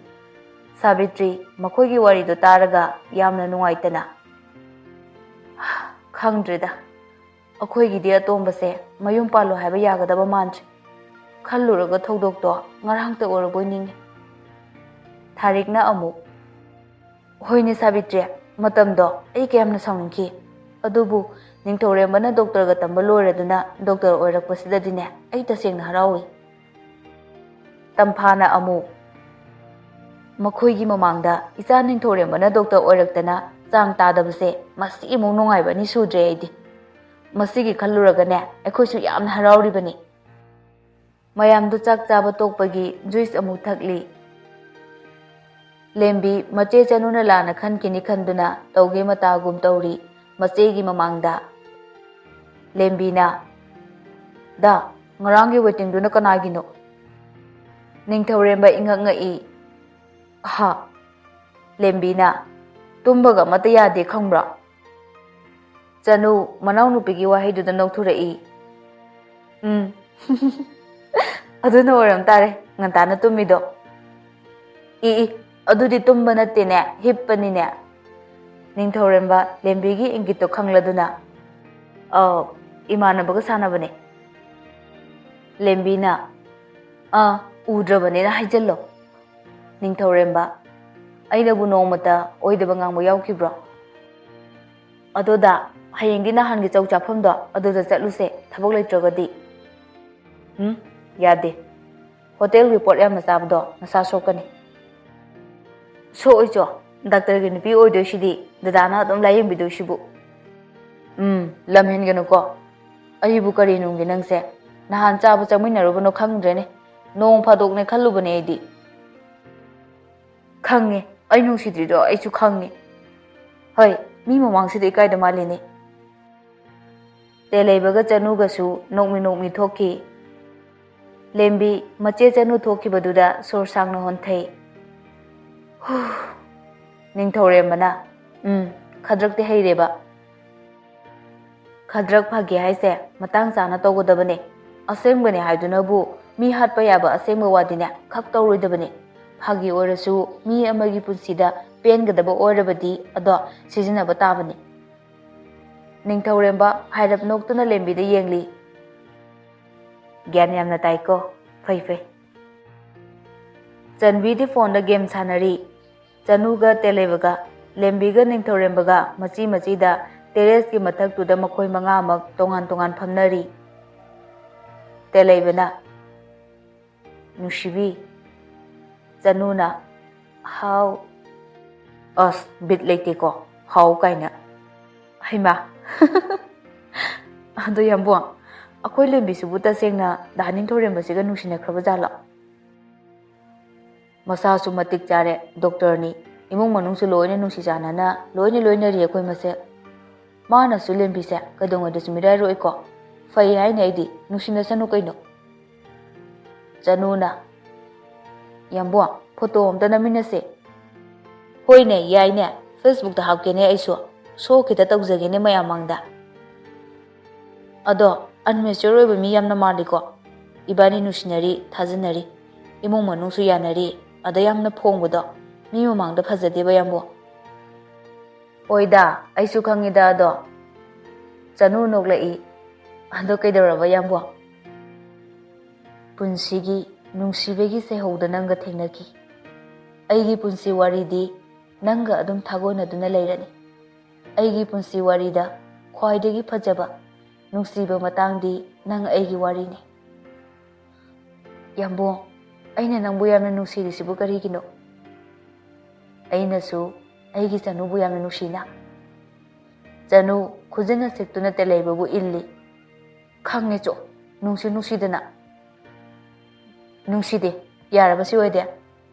ꯁꯥꯕꯤꯇ꯭ꯔꯤ ꯃꯈꯣꯏꯒꯤ ꯋꯥꯔꯤꯗꯣ ꯇꯥꯔꯒ ꯌꯥꯝꯅ ꯅꯨꯡꯉꯥꯏꯇꯅ, "ꯈꯪꯗ꯭ꯔꯦꯗ, ꯑꯩꯈꯣꯏꯒꯤꯗꯤ ꯑꯇꯣꯝꯕꯁꯦ ꯃꯌꯨꯝ ꯄꯥꯜꯂꯣ ꯍꯥꯏꯕ ꯌꯥꯒꯗꯕ ꯃꯥꯟꯗ꯭ꯔꯦ꯫ ꯈꯜꯂꯨꯔꯒ ꯊꯧꯗꯣꯛꯇꯣ ꯉꯔꯥꯡꯇ ꯑꯣꯏꯔꯕꯣꯏ ꯅꯤꯡꯉꯤ꯫" ꯊꯥꯔꯤꯛꯅ ꯑꯃꯨꯛ, "ꯍꯣꯏꯅꯦ ꯁꯥꯕꯤꯇ꯭ꯔꯤ, ꯃꯇꯝꯗꯣ ꯑꯩ ꯀꯌꯥꯝꯅ ꯁꯥꯎꯅꯤꯡꯈꯤ꯫ ꯑꯗꯨꯕꯨ ꯅꯤꯡꯊꯧꯔꯦꯝꯕꯅ doctorꯒ ꯇꯝꯕ ꯂꯣꯏꯔꯗꯨꯅ doctor ꯑꯣꯏꯔꯛꯄꯁꯤꯗꯗꯤꯅꯦ ꯑꯩ ꯇꯁꯦꯡꯅ ꯍꯔꯥꯎꯏ꯫" ꯇꯝꯐꯥꯅ ꯑꯃꯨꯛ, ꯃꯈꯣꯏꯒꯤ ꯃꯃꯥꯡꯗ ꯏꯆꯥ ꯅꯤꯡꯊꯧꯔꯦꯝꯕꯅ ꯗꯣꯛꯇꯔ ꯑꯣꯏꯔꯛꯇꯅ ꯆꯥꯡ ꯇꯥꯗꯕꯁꯦ ꯃꯁꯤꯃꯨꯛ ꯅꯨꯡꯉꯥꯏꯕ ꯑꯅꯤ ꯁꯨꯗ꯭ꯔꯦ ꯑꯩꯗꯤ꯫ ꯃꯁꯤꯒꯤ ꯈꯜꯂꯨꯔꯒꯅꯦ ꯑꯩꯈꯣꯏꯁꯨ ꯌꯥꯝꯅ ꯍꯔꯥꯎꯔꯤꯕꯅꯤ꯫ ꯃꯌꯥꯝꯗꯨ ꯆꯥꯛ ꯆꯥꯕ ꯇꯣꯛꯄꯒꯤ ꯖꯨꯏꯁ ꯑꯃꯨꯛ ꯊꯛꯂꯤ꯫ ꯂꯦꯝꯕꯤ ꯃꯆꯦ ꯆꯅꯨꯅ ꯂꯥꯟꯅ ꯈꯟꯈꯤꯅꯤ ꯈꯟꯗꯨꯅ ꯇꯧꯒꯦ ꯃꯇꯥꯒꯨꯝ ꯇꯧꯔꯤ ꯃꯆꯦꯒꯤ ꯃꯃꯥꯡꯗ꯫ ꯂꯦꯝꯕꯤꯅ, "ꯗꯥ, ꯉꯔꯥꯡꯒꯤ ꯋꯦꯇꯤꯡꯗꯨꯅ ꯀꯅꯥꯒꯤꯅꯣ?" ꯅꯤꯡꯊꯧꯔꯦꯝꯕ ꯏꯉꯛ ꯉꯛꯏ꯫ "ꯑꯍꯥ!" ꯂꯦꯝꯕꯤꯅ, "ꯇꯨꯝꯕꯒ ꯑꯃꯠꯇ ꯌꯥꯗꯦ ꯈꯪꯕ꯭ꯔꯣ?" ꯆꯅꯨ ꯃꯅꯥꯎꯅꯨꯄꯤꯒꯤ ꯋꯥꯍꯩꯗꯨꯗ ꯅꯣꯛꯊꯣꯔꯛꯏ꯫ "ꯎꯝ, ꯑꯗꯨꯅ ꯑꯣꯏꯔꯝ ꯇꯥꯔꯦ ꯉꯟꯇꯥꯅ ꯇꯨꯝꯃꯤꯗꯣ꯫ ꯏ ꯏ, ꯑꯗꯨꯗꯤ ꯇꯨꯝꯕ ꯅꯠꯇꯦꯅꯦ, ꯍꯤꯞꯄꯅꯤꯅꯦ꯫" ꯅꯤꯡꯊꯧꯔꯦꯝꯕ ꯂꯦꯝꯕꯤꯒꯤ ꯏꯪꯒꯤꯠꯇꯣ ꯈꯪꯂꯗꯨꯅ, "ꯑ, ꯏꯃꯥꯟꯅꯕꯒ ꯁꯥꯟꯅꯕꯅꯦ꯫" ꯂꯦꯝꯕꯤꯅ, "ꯑꯥ, ꯎꯗ꯭ꯔꯕꯅꯦꯅ ꯍꯥꯏꯖꯜꯂꯣ꯫" ꯅꯤꯡꯊꯧꯔꯦꯝꯕ, "ꯑꯩꯅꯕꯨ ꯅꯣꯡꯃꯇ ꯑꯣꯏꯗꯕ ꯉꯥꯡꯕ ꯌꯥꯎꯈꯤꯕ꯭ꯔꯣ? ꯑꯗꯣ ꯗꯥ, ꯍꯌꯦꯡꯗꯤ ꯅꯍꯥꯟꯒꯤ ꯆꯧ ꯆꯥꯐꯝꯗꯣ ꯑꯗꯨꯗ ꯆꯠꯂꯨꯁꯦ, ꯊꯕꯛ ꯂꯩꯇ꯭ꯔꯒꯗꯤ꯫" "ꯎꯝ, ꯌꯥꯗꯦ꯫ ꯍꯣꯇꯦꯜꯒꯤ ꯄꯣꯠ ꯌꯥꯝꯅ ꯆꯥꯕꯗꯣ ꯅꯁꯥ ꯁꯣꯛꯀꯅꯤ꯫" "ꯁꯣꯛꯑꯣꯏꯆꯣ, ꯗꯥꯛꯇꯔꯒꯤ ꯅꯨꯄꯤ ꯑꯣꯏꯗꯣꯏꯁꯤꯗꯤ ꯗꯗꯥꯅ ꯑꯗꯨꯝ ꯂꯥꯌꯦꯡꯕꯤꯗꯣꯏꯁꯤꯕꯨ꯫" "ꯎꯝ, ꯂꯝ ꯍꯦꯟꯒꯅꯨꯀꯣ꯫ ꯑꯩꯕꯨ ꯀꯔꯤ ꯅꯨꯡꯒꯤ ꯅꯪꯁꯦ? ꯅꯍꯥꯟ ꯆꯥꯕ ꯆꯥꯃꯤꯟꯅꯔꯨꯕꯅꯣ ꯈꯪꯗ꯭ꯔꯦꯅꯦ꯫ ꯅꯣꯡ ꯐꯥꯗꯣꯛꯅꯦ ꯈꯜꯂꯨꯕꯅꯦ ꯑꯩꯗꯤ꯫" "ꯈꯪꯉꯦ, ꯑꯩ ꯅꯨꯡꯁꯤꯗ꯭ꯔꯤꯗꯣ ꯑꯩꯁꯨ ꯈꯪꯉꯦ꯫ ꯍꯣꯏ, ꯃꯤ ꯃꯃꯥꯡꯁꯤꯗ ꯏꯀꯥꯏꯗ ꯃꯥꯜꯂꯤꯅꯦ꯫" ꯇꯦꯂꯩꯕꯒ ꯆꯅꯨꯒꯁꯨ ꯅꯣꯛꯃꯤ ꯅꯣꯛꯃꯤ ꯊꯣꯛꯈꯤ꯫ ꯂꯦꯝꯕꯤ ꯃꯆꯦ ꯆꯅꯨ ꯊꯣꯛꯈꯤꯕꯗꯨꯗ ꯁꯣꯔ ꯁꯥꯡꯅ ꯍꯣꯟꯊꯩ꯫ ꯍꯨ꯫ ꯅꯤꯡꯊꯧꯔꯦꯝꯕꯅ, "ꯎꯝ, ꯈꯗ꯭ꯔꯛꯇꯤ ꯍꯩꯔꯦꯕ꯫" "ꯈꯗ꯭ꯔꯛ ꯐꯥꯒꯤ ꯍꯥꯏꯁꯦ ꯃꯇꯥꯡ ꯆꯥꯅ ꯇꯧꯒꯗꯕꯅꯦ꯫ ꯑꯁꯦꯡꯕꯅꯦ ꯍꯥꯏꯗꯨꯅꯕꯨ ꯃꯤ ꯍꯥꯠꯄ ꯌꯥꯕ ꯑꯁꯦꯡꯕ ꯋꯥꯗꯤꯅꯦ ꯈꯛ ꯇꯧꯔꯣꯏꯗꯕꯅꯦ꯫ ꯐꯥꯒꯤ ꯑꯣꯏꯔꯁꯨ ꯃꯤ ꯑꯃꯒꯤ ꯄꯨꯟꯁꯤꯗ ꯄꯦꯟꯒꯗꯕ ꯑꯣꯏꯔꯕꯗꯤ ꯑꯗꯣ ꯁꯤꯖꯤꯟꯅꯕ ꯇꯥꯕꯅꯤ꯫" ꯅꯤꯡꯊꯧꯔꯦꯝꯕ ꯍꯥꯏꯔꯞ ꯅꯣꯛꯇꯨꯅ ꯂꯦꯝꯕꯤꯗ ꯌꯦꯡꯂꯤ꯫ "ꯒ꯭ꯌꯥꯟ ꯌꯥꯝꯅ ꯇꯥꯏꯀꯣ꯫ ꯐꯩ, ꯐꯩ꯫" ꯆꯟꯕꯤꯗꯤ ꯐꯣꯟꯗ ꯒꯦꯝ ꯁꯥꯟꯅꯔꯤ꯫ ꯆꯅꯨꯒ ꯇꯦꯂꯩꯕꯒ, ꯂꯦꯝꯕꯤꯒ ꯅꯤꯡꯊꯧꯔꯦꯝꯕꯒ ꯃꯆꯤ ꯃꯆꯤꯗ ꯇꯦꯔꯦꯁꯀꯤ ꯃꯊꯛꯇꯨꯗ ꯃꯈꯣꯏ ꯃꯉꯥꯃꯛ ꯇꯣꯉꯥꯟ ꯇꯣꯉꯥꯟ ꯐꯝꯅꯔꯤ꯫ ꯇꯦꯂꯩꯕꯅ, "ꯅꯨꯡꯁꯤꯕꯤ꯫" ꯆꯅꯨꯅ, ꯍꯥꯎ꯫ ꯑꯁ, ꯕꯤꯠ ꯂꯩꯇꯦꯀꯣ, ꯍꯥꯎ ꯀꯥꯏꯅ꯫ ꯍꯩꯃꯥ꯫ ꯑꯗꯣ ꯌꯥꯝꯕꯨꯡ, ꯑꯩꯈꯣꯏ ꯂꯦꯝꯕꯤꯁꯤꯕꯨ ꯇꯁꯦꯡꯅ ꯗꯥ ꯅꯤꯡꯊꯧꯔꯦꯝꯕꯁꯤꯒ ꯅꯨꯡꯁꯤꯅꯈ꯭ꯔꯕ ꯖꯥꯠꯂꯣ? ꯃꯁꯥꯁꯨ ꯃꯇꯤꯛ ꯆꯥꯔꯦ, ꯗꯣꯛꯇꯔꯅꯤ, ꯏꯃꯨꯡ ꯃꯅꯨꯡꯁꯨ ꯂꯣꯏꯅ ꯅꯨꯡꯁꯤ ꯆꯥꯟꯅꯅ ꯂꯣꯏꯅ ꯂꯣꯏꯅꯔꯤ ꯑꯩꯈꯣꯏ ꯃꯁꯦꯜ꯫ ꯃꯥꯅꯁꯨ ꯂꯦꯝꯕꯤꯁꯦ ꯀꯩꯗꯧꯉꯩꯗꯁꯨ ꯃꯤꯔꯥꯏꯔꯣꯏꯀꯣ꯫ ꯐꯩ ꯍꯥꯏꯅ ꯑꯩꯗꯤ, ꯅꯨꯡꯁꯤꯅꯁꯅꯨ ꯀꯩꯅꯣ꯫ ꯆꯅꯨꯅ, "ꯌꯥꯝꯕꯨꯡ, ꯐꯣꯇꯣ ꯑꯝꯇ ꯅꯝꯃꯤꯟꯅꯁꯦ꯫" "ꯍꯣꯏꯅꯦ, ꯌꯥꯏꯅꯦ, ꯐꯦꯁꯕꯨꯛꯇ ꯍꯥꯞꯀꯦꯅꯦ ꯑꯩꯁꯨ, ꯁꯣ ꯈꯤꯇ ꯇꯧꯖꯒꯦꯅꯦ ꯃꯌꯥꯝ ꯃꯥꯡꯗ꯫" "ꯑꯗꯣ ꯑꯟꯃꯦꯆꯣꯔ ꯑꯣꯏꯕ ꯃꯤ ꯌꯥꯝꯅ ꯃꯥꯜꯂꯤꯀꯣ, ꯏꯕꯥꯅꯤ ꯅꯨꯡꯁꯤꯅꯔꯤ, ꯊꯥꯖꯅꯔꯤ, ꯏꯃꯨꯡ ꯃꯅꯨꯡꯁꯨ ꯌꯥꯅꯔꯤ, ꯑꯗ ꯌꯥꯝꯅ ꯐꯣꯡꯕꯗꯣ ꯃꯤ ꯃꯃꯥꯡꯗ ꯐꯖꯗꯦꯕ ꯌꯥꯝꯕꯨꯡ꯫" "ꯑꯣꯏꯗ, ꯑꯩꯁꯨ ꯈꯪꯉꯤꯗ ꯑꯗꯣ꯫" ꯆꯅꯨ ꯅꯣꯛꯂꯛꯏ꯫ "ꯑꯗꯣ ꯀꯩꯗꯧꯔꯕ ꯌꯥꯝꯕꯨꯡ?" "ꯄꯨꯟꯁꯤꯒꯤ ꯅꯨꯡꯁꯤꯕꯒꯤ ꯁꯩꯍꯧꯗ ꯅꯪꯒ ꯊꯦꯡꯅꯈꯤ꯫ ꯑꯩꯒꯤ ꯄꯨꯟꯁꯤ ꯋꯥꯔꯤꯗꯤ ꯅꯪꯒ ꯑꯗꯨꯝ ꯊꯥꯒꯣꯟꯅꯗꯨꯅ ꯂꯩꯔꯅꯤ꯫ ꯑꯩꯒꯤ ꯄꯨꯟꯁꯤ ꯋꯥꯔꯤꯗ ꯈ꯭ꯋꯥꯏꯗꯒꯤ ꯐꯖꯕ ꯅꯨꯡꯁꯤꯕ ꯃꯇꯥꯡꯗꯤ ꯅꯪ ꯑꯩꯒꯤ ꯋꯥꯔꯤꯅꯤ꯫" "ꯌꯥꯝꯕꯨꯡ, ꯑꯩꯅ ꯅꯪꯕꯨ ꯌꯥꯝꯅ ꯅꯨꯡꯁꯤꯔꯤꯁꯤꯕꯨ ꯀꯔꯤꯒꯤꯅꯣ?" "ꯑꯩꯅꯁꯨ ꯑꯩꯒꯤ ꯆꯅꯨꯕꯨ ꯌꯥꯝꯅ ꯅꯨꯡꯁꯤꯅ꯫" ꯆꯅꯨ ꯈꯨꯖꯤꯟꯅ ꯁꯤꯛꯇꯨꯅ ꯇꯦꯂꯩꯕꯕꯨ ꯏꯜꯂꯤ꯫ "ꯈꯪꯉꯦ ꯆꯣ, ꯅꯨꯡꯁꯨ ꯅꯨꯡꯁꯤꯗꯅ꯫" "ꯅꯨꯡꯁꯤꯗꯦ, ꯌꯥꯔꯕ ꯁꯤ ꯑꯣꯏꯗꯤ?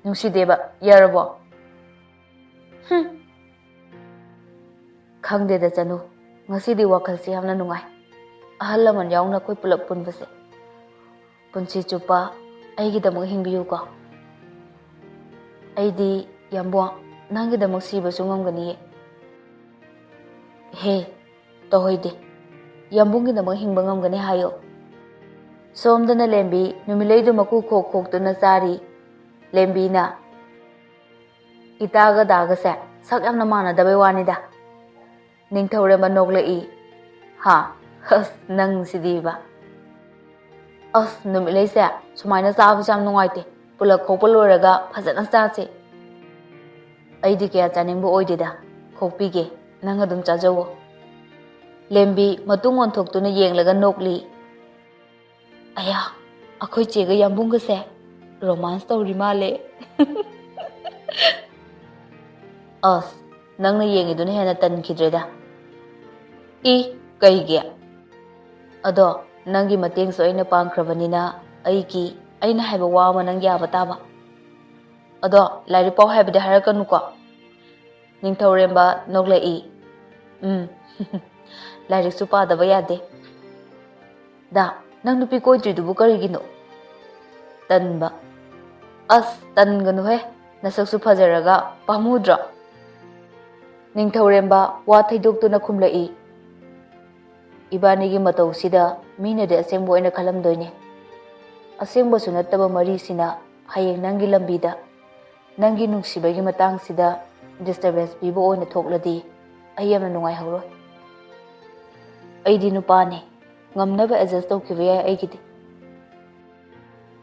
ꯅꯨꯡꯁꯤꯗꯦꯕ, ꯌꯥꯔꯕꯣ?" "ꯍꯨꯝ꯫ ꯈꯪꯗꯦꯗ ꯆꯅꯨ, ꯉꯁꯤꯗꯤ ꯋꯥꯈꯜꯁꯦ ꯌꯥꯝꯅ ꯅꯨꯡꯉꯥꯏ꯫ ꯑꯍꯜ ꯂꯃꯟ ꯌꯥꯎꯅ ꯑꯩꯈꯣꯏ ꯄꯨꯂꯞ ꯄꯨꯟꯕꯁꯦ꯫ ꯄꯨꯟꯁꯤ ꯆꯨꯞꯄ ꯑꯩꯒꯤꯗꯃꯛ ꯍꯤꯡꯕꯤꯌꯨꯀꯣ꯫ ꯑꯩꯗꯤ ꯌꯥꯝꯕꯨꯡ, ꯅꯪꯒꯤꯗꯃꯛ ꯁꯤꯕꯁꯨ ꯉꯝꯒꯅꯤꯌꯦ꯫" "ꯍꯦ, ꯇꯧꯍꯩꯗꯦ꯫ ꯌꯥꯝꯕꯨꯡꯒꯤꯗꯃꯛ ꯍꯤꯡꯕ ꯉꯝꯒꯅꯤ ꯍꯥꯏꯌꯣ꯫" ꯁꯣꯝꯗꯅ ꯂꯦꯝꯕꯤ ꯅꯨꯃꯤꯠꯂꯩꯗꯨ ꯃꯀꯨ ꯈꯣꯛ ꯈꯣꯛꯇꯨꯅ ꯆꯥꯔꯤ꯫ ꯂꯦꯝꯕꯤꯅ, "ꯏꯇꯥꯒ ꯗꯥꯒꯁꯦ ꯁꯛ ꯌꯥꯝꯅ ꯃꯥꯟꯅꯗꯕꯩ ꯋꯥꯅꯤꯗ꯫" ꯅꯤꯡꯊꯧꯔꯦꯝꯕ ꯅꯣꯛꯂꯛꯏ꯫ "ꯍꯥ? ꯑꯁ, ꯅꯪꯁꯤꯗꯤꯕ꯫ ꯑꯁ, ꯅꯨꯃꯤꯠꯂꯩꯁꯦ ꯁꯨꯃꯥꯏꯅ ꯆꯥꯕꯁꯦ ꯌꯥꯝ ꯅꯨꯡꯉꯥꯏꯇꯦ꯫ ꯄꯨꯂꯞ ꯈꯣꯛꯄ ꯂꯣꯏꯔꯒ ꯐꯖꯅ ꯆꯥꯁꯦ꯫" "ꯑꯩꯗꯤ ꯀꯌꯥ ꯆꯥꯅꯤꯡꯕ ꯑꯣꯏꯗꯦꯗ꯫ ꯈꯣꯛꯄꯤꯒꯦ, ꯅꯪ ꯑꯗꯨꯝ ꯆꯥꯖꯧꯋꯣ꯫" ꯂꯦꯝꯕꯤ ꯃꯇꯨꯡ ꯑꯣꯟꯊꯣꯛꯇꯨꯅ ꯌꯦꯡꯂꯒ ꯅꯣꯛꯂꯤ꯫ "ꯑꯌꯥ, ꯑꯩꯈꯣꯏ ꯆꯦꯒ ꯌꯥꯝꯕꯨꯡꯒꯁꯦ ꯔꯣꯃꯥꯟꯁ ꯇꯧꯔꯤ ꯃꯥꯜꯂꯦ꯫" ꯑꯁ, ꯅꯪꯅ ꯌꯦꯡꯉꯤꯗꯨꯅ ꯍꯦꯟꯅ ꯇꯟꯈꯤꯗ꯭ꯔꯦꯗ꯫ ꯏ, ꯀꯩꯒꯤ? ꯑꯗꯣ, ꯅꯪꯒꯤ ꯃꯇꯦꯡꯁꯨ ꯑꯩꯅ ꯄꯥꯡꯈ꯭ꯔꯕꯅꯤꯅ, ꯑꯩꯒꯤ, ꯑꯩꯅ ꯍꯥꯏꯕ ꯋꯥ ꯑꯃ ꯅꯪ ꯌꯥꯕ ꯇꯥꯕ꯫ ꯑꯗꯣ, ꯂꯥꯏꯔꯤꯛ ꯄꯥꯎ ꯍꯥꯏꯕꯗꯤ ꯍꯥꯏꯔꯛꯀꯅꯨꯀꯣ꯫ ꯅꯤꯡꯊꯧꯔꯦꯝꯕ ꯅꯣꯛꯂꯛꯏ꯫ ꯎꯝ, ꯂꯥꯏꯔꯤꯛꯁꯨ ꯄꯥꯗꯕ ꯌꯥꯗꯦ꯫ ꯗꯥ, ꯅꯪ ꯅꯨꯄꯤ ꯀꯣꯏꯗ꯭ꯔꯤꯗꯨꯕꯨ ꯀꯔꯤꯒꯤꯅꯣ? ꯇꯟꯕ꯫ ꯑꯁ, ꯇꯟꯒꯅꯨꯍꯦ, ꯅꯁꯛꯁꯨ ꯐꯖꯔꯒ ꯄꯥꯝꯃꯨꯗ꯭ꯔꯣ? ꯅꯤꯡꯊꯧꯔꯦꯝꯕ ꯋꯥ ꯊꯩꯗꯣꯛꯇꯨꯅ ꯈꯨꯝꯂꯛꯏ꯫ ꯏꯕꯥꯅꯤꯒꯤ ꯃꯇꯧꯁꯤꯗ ꯃꯤꯅꯗꯤ ꯑꯁꯦꯡꯕ ꯑꯣꯏꯅ ꯈꯜꯂꯝꯗꯣꯏꯅꯦ꯫ ꯑꯁꯦꯡꯕꯁꯨ ꯅꯠꯇꯕ ꯃꯔꯤꯁꯤꯅ ꯍꯌꯦꯡ ꯅꯪꯒꯤ ꯂꯝꯕꯤꯗ, ꯅꯪꯒꯤ ꯅꯨꯡꯁꯤꯕꯒꯤ ꯃꯇꯥꯡꯁꯤꯗ disturbance ꯄꯤꯕ ꯑꯣꯏꯅ ꯊꯣꯛꯂꯗꯤ ꯑꯩ ꯌꯥꯝꯅ ꯅꯨꯡꯉꯥꯏꯍꯧꯔꯣꯏ꯫ ꯑꯩꯗꯤ ꯅꯨꯄꯥꯅꯦ, ꯉꯝꯅꯕ adjust ꯇꯧꯈꯤꯕ ꯌꯥꯏ ꯑꯩꯒꯤꯗꯤ꯫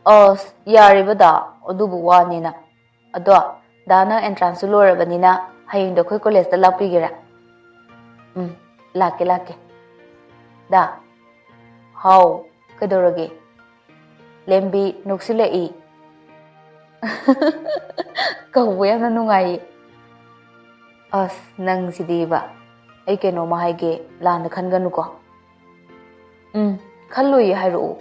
ꯑꯁ, ꯌꯥꯔꯦꯕ ꯗꯥ, ꯑꯗꯨꯕꯨ ꯋꯥꯅꯦꯅ꯫ ꯑꯗꯣ, ꯗꯥ ꯅꯪ entrance ꯁꯨ ꯂꯣꯏꯔꯕꯅꯤꯅ ꯍꯌꯦꯡꯗꯣ ꯑꯩꯈꯣꯏ college ꯇ ꯂꯥꯛꯄꯤꯒꯦꯔꯥ? ꯎꯝ, ꯂꯥꯛꯀꯦ, ꯂꯥꯛꯀꯦ꯫ ꯗꯥ, ꯍꯥꯎ, ꯀꯩꯗꯧꯔꯒꯦ? ꯂꯦꯝꯕꯤ ꯅꯣꯛꯁꯤꯜꯂꯛꯏ꯫ ꯀꯧꯕ ꯌꯥꯝꯅ ꯅꯨꯡꯉꯥꯏꯌꯦ꯫ ꯑꯁ, ꯅꯪꯁꯤꯗꯤꯕ꯫ ꯑꯩ ꯀꯩꯅꯣꯝꯃ ꯍꯥꯏꯒꯦ, ꯂꯥꯟꯅ ꯈꯟꯒꯅꯨꯀꯣ꯫ ꯎꯝ, ꯈꯜꯂꯣꯏꯌꯦ, ꯍꯥꯏꯔꯛꯎ꯫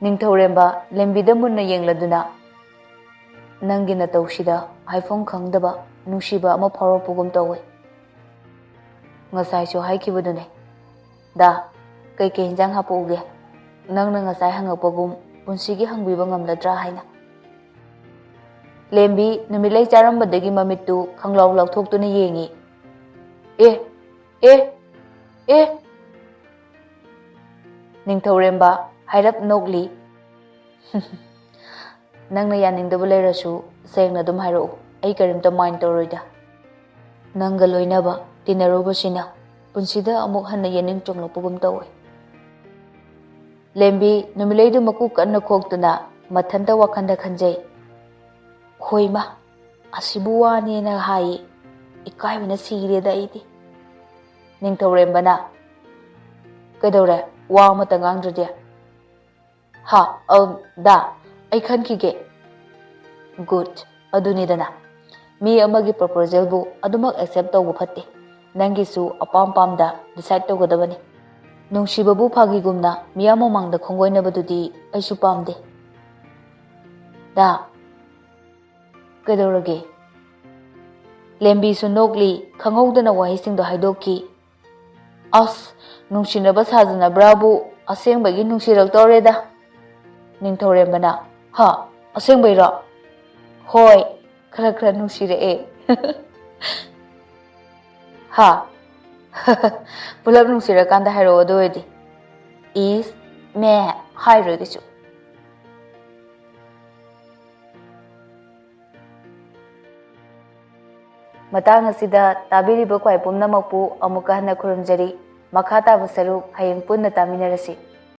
ꯅꯤꯡꯊꯧꯔꯦꯝꯕ ꯂꯦꯝꯕꯤꯗ ꯃꯨꯟꯅ ꯌꯦꯡꯂꯗꯨꯅ, ꯅꯪꯒꯤ ꯅꯇꯧꯁꯤꯗ ꯍꯥꯏꯐꯝ ꯈꯪꯗꯕ ꯅꯨꯡꯁꯤꯕ ꯑꯃ ꯐꯥꯎꯔꯛꯄꯒꯨꯝ ꯇꯧꯋꯦ꯫ ꯉꯁꯥꯏꯁꯨ ꯍꯥꯏꯈꯤꯕꯗꯨꯅꯦ, ꯗꯥ, ꯀꯩꯀꯩ ꯏꯟꯖꯥꯡ ꯍꯥꯞꯄꯛꯎꯒꯦ? ꯅꯪꯅ ꯉꯁꯥꯏ ꯍꯪꯉꯛꯄꯒꯨꯝ ꯄꯨꯟꯁꯤꯒꯤ ꯍꯪꯕꯤꯕ ꯉꯝꯂꯗ꯭ꯔꯥ ꯍꯥꯏꯅ꯫ ꯂꯦꯝꯕꯤ ꯅꯨꯃꯤꯠꯂꯩ ꯆꯥꯔꯝꯕꯗꯒꯤ ꯃꯃꯤꯠꯇꯨ ꯈꯪꯂꯥꯎ ꯂꯥꯎꯊꯣꯛꯇꯨꯅ ꯌꯦꯡꯉꯤ꯫ ꯑꯦ, ꯑꯦ, ꯑꯦ! ꯅꯤꯡꯊꯧꯔꯦꯝꯕ ꯍꯥꯏꯔꯞ ꯅꯣꯛꯂꯤ꯫ ꯅꯪꯅ ꯌꯥꯅꯤꯡꯗꯕ ꯂꯩꯔꯁꯨ ꯁꯦꯡꯅ ꯑꯗꯨꯝ ꯍꯥꯏꯔꯛꯎ, ꯑꯩ ꯀꯔꯤꯝꯇ mind ꯇꯧꯔꯣꯏꯗ꯫ ꯅꯪꯒ ꯂꯣꯏꯅꯕ, ꯇꯤꯟꯅꯔꯨꯕꯁꯤꯅ ꯄꯨꯟꯁꯤꯗ ꯑꯃꯨꯛ ꯍꯟꯅ ꯌꯦꯅꯤꯡ ꯆꯣꯡꯂꯛꯄꯒꯨꯝ ꯇꯧꯋꯦ꯫ ꯂꯦꯝꯕꯤ ꯅꯨꯃꯤꯠꯂꯩꯗꯨ ꯃꯀꯨ ꯀꯟꯅ ꯈꯣꯛꯇꯨꯅ ꯃꯊꯟꯇ ꯋꯥꯈꯜꯗ ꯈꯟꯖꯩ, ꯍꯣꯏꯃ, ꯑꯁꯤꯕꯨ ꯋꯥꯅꯦꯅ ꯍꯥꯏꯌꯦ, ꯏꯀꯥꯏꯕꯅ ꯁꯤꯔꯦꯗ ꯑꯩꯗꯤ꯫ ꯅꯤꯡꯊꯧꯔꯦꯝꯕꯅ, ꯀꯩꯗꯧꯔꯦ, ꯋꯥ ꯑꯃꯇ ꯉꯥꯡꯗ꯭ꯔꯗꯤ? ꯍꯥ, ꯑ, ꯗꯥ, ꯑꯩ ꯈꯟꯈꯤꯒꯦ꯫ Good, ꯑꯗꯨꯅꯤꯗꯅ꯫ ꯃꯤ ꯑꯃꯒꯤ ꯄ꯭ꯔꯣꯄꯣꯖꯦꯜꯕꯨ ꯑꯗꯨꯃꯛ ꯑꯦꯛꯁꯦꯞ ꯇꯧꯕ ꯐꯠꯇꯦ꯫ ꯅꯪꯒꯤꯁꯨ ꯑꯄꯥꯝ ꯄꯥꯝꯗ ꯗꯤꯁꯥꯏꯠ ꯇꯧꯒꯗꯕꯅꯤ꯫ ꯅꯨꯡꯁꯤꯕꯕꯨ ꯐꯥꯒꯤꯒꯨꯝꯅ ꯃꯤꯌꯥꯝ ꯃꯃꯥꯡꯗ ꯈꯣꯡꯒꯣꯏꯅꯕꯗꯨꯗꯤ ꯑꯩꯁꯨ ꯄꯥꯝꯗꯦ꯫ ꯗꯥ, ꯀꯩꯗꯧꯔꯒꯦ? ꯂꯦꯝꯕꯤꯁꯨ ꯅꯣꯛꯂꯤ, ꯈꯪꯍꯧꯗꯅ ꯋꯥꯍꯩꯁꯤꯡꯗꯣ ꯍꯥꯏꯗꯣꯛꯈꯤ꯫ ꯑꯁ, ꯅꯨꯡꯁꯤꯅꯕ ꯁꯥꯖꯅꯕ꯭ꯔꯥꯕꯨ, ꯑꯁꯦꯡꯕꯒꯤ ꯅꯨꯡꯁꯤꯔꯛꯇꯧꯔꯦꯗ꯫ ꯅꯤꯡꯊꯧꯔꯦꯝꯕꯅ, ꯍꯥ, ꯑꯁꯦꯡꯕꯩꯔꯣ? ꯍꯣꯏ, ꯈꯔ ꯈꯔ ꯅꯨꯡꯁꯤꯔꯛꯑꯦ꯫ ꯍꯥ? ꯄꯨꯂꯞ ꯅꯨꯡꯁꯤꯔꯀꯥꯟꯗ ꯍꯥꯏꯔꯛꯑꯣ, ꯑꯗꯨ ꯑꯣꯏꯔꯗꯤ꯫ ꯏꯁ, ꯃꯦ, ꯍꯥꯏꯔꯣꯏ ꯀꯩꯁꯨ꯫ ꯃꯇꯥꯡ ꯑꯁꯤꯗ ꯇꯥꯕꯤꯔꯤꯕ ꯈ꯭ꯋꯥꯏ ꯄꯨꯝꯅꯃꯛꯄꯨ ꯑꯃꯨꯛꯀ ꯍꯟꯅ ꯈꯨꯔꯨꯝꯖꯔꯤ꯫ ꯃꯈꯥ ꯇꯥꯕ ꯁꯔꯨꯛ ꯍꯌꯦꯡ ꯄꯨꯟꯅ ꯇꯥꯃꯤꯟꯅꯔꯁꯤ꯫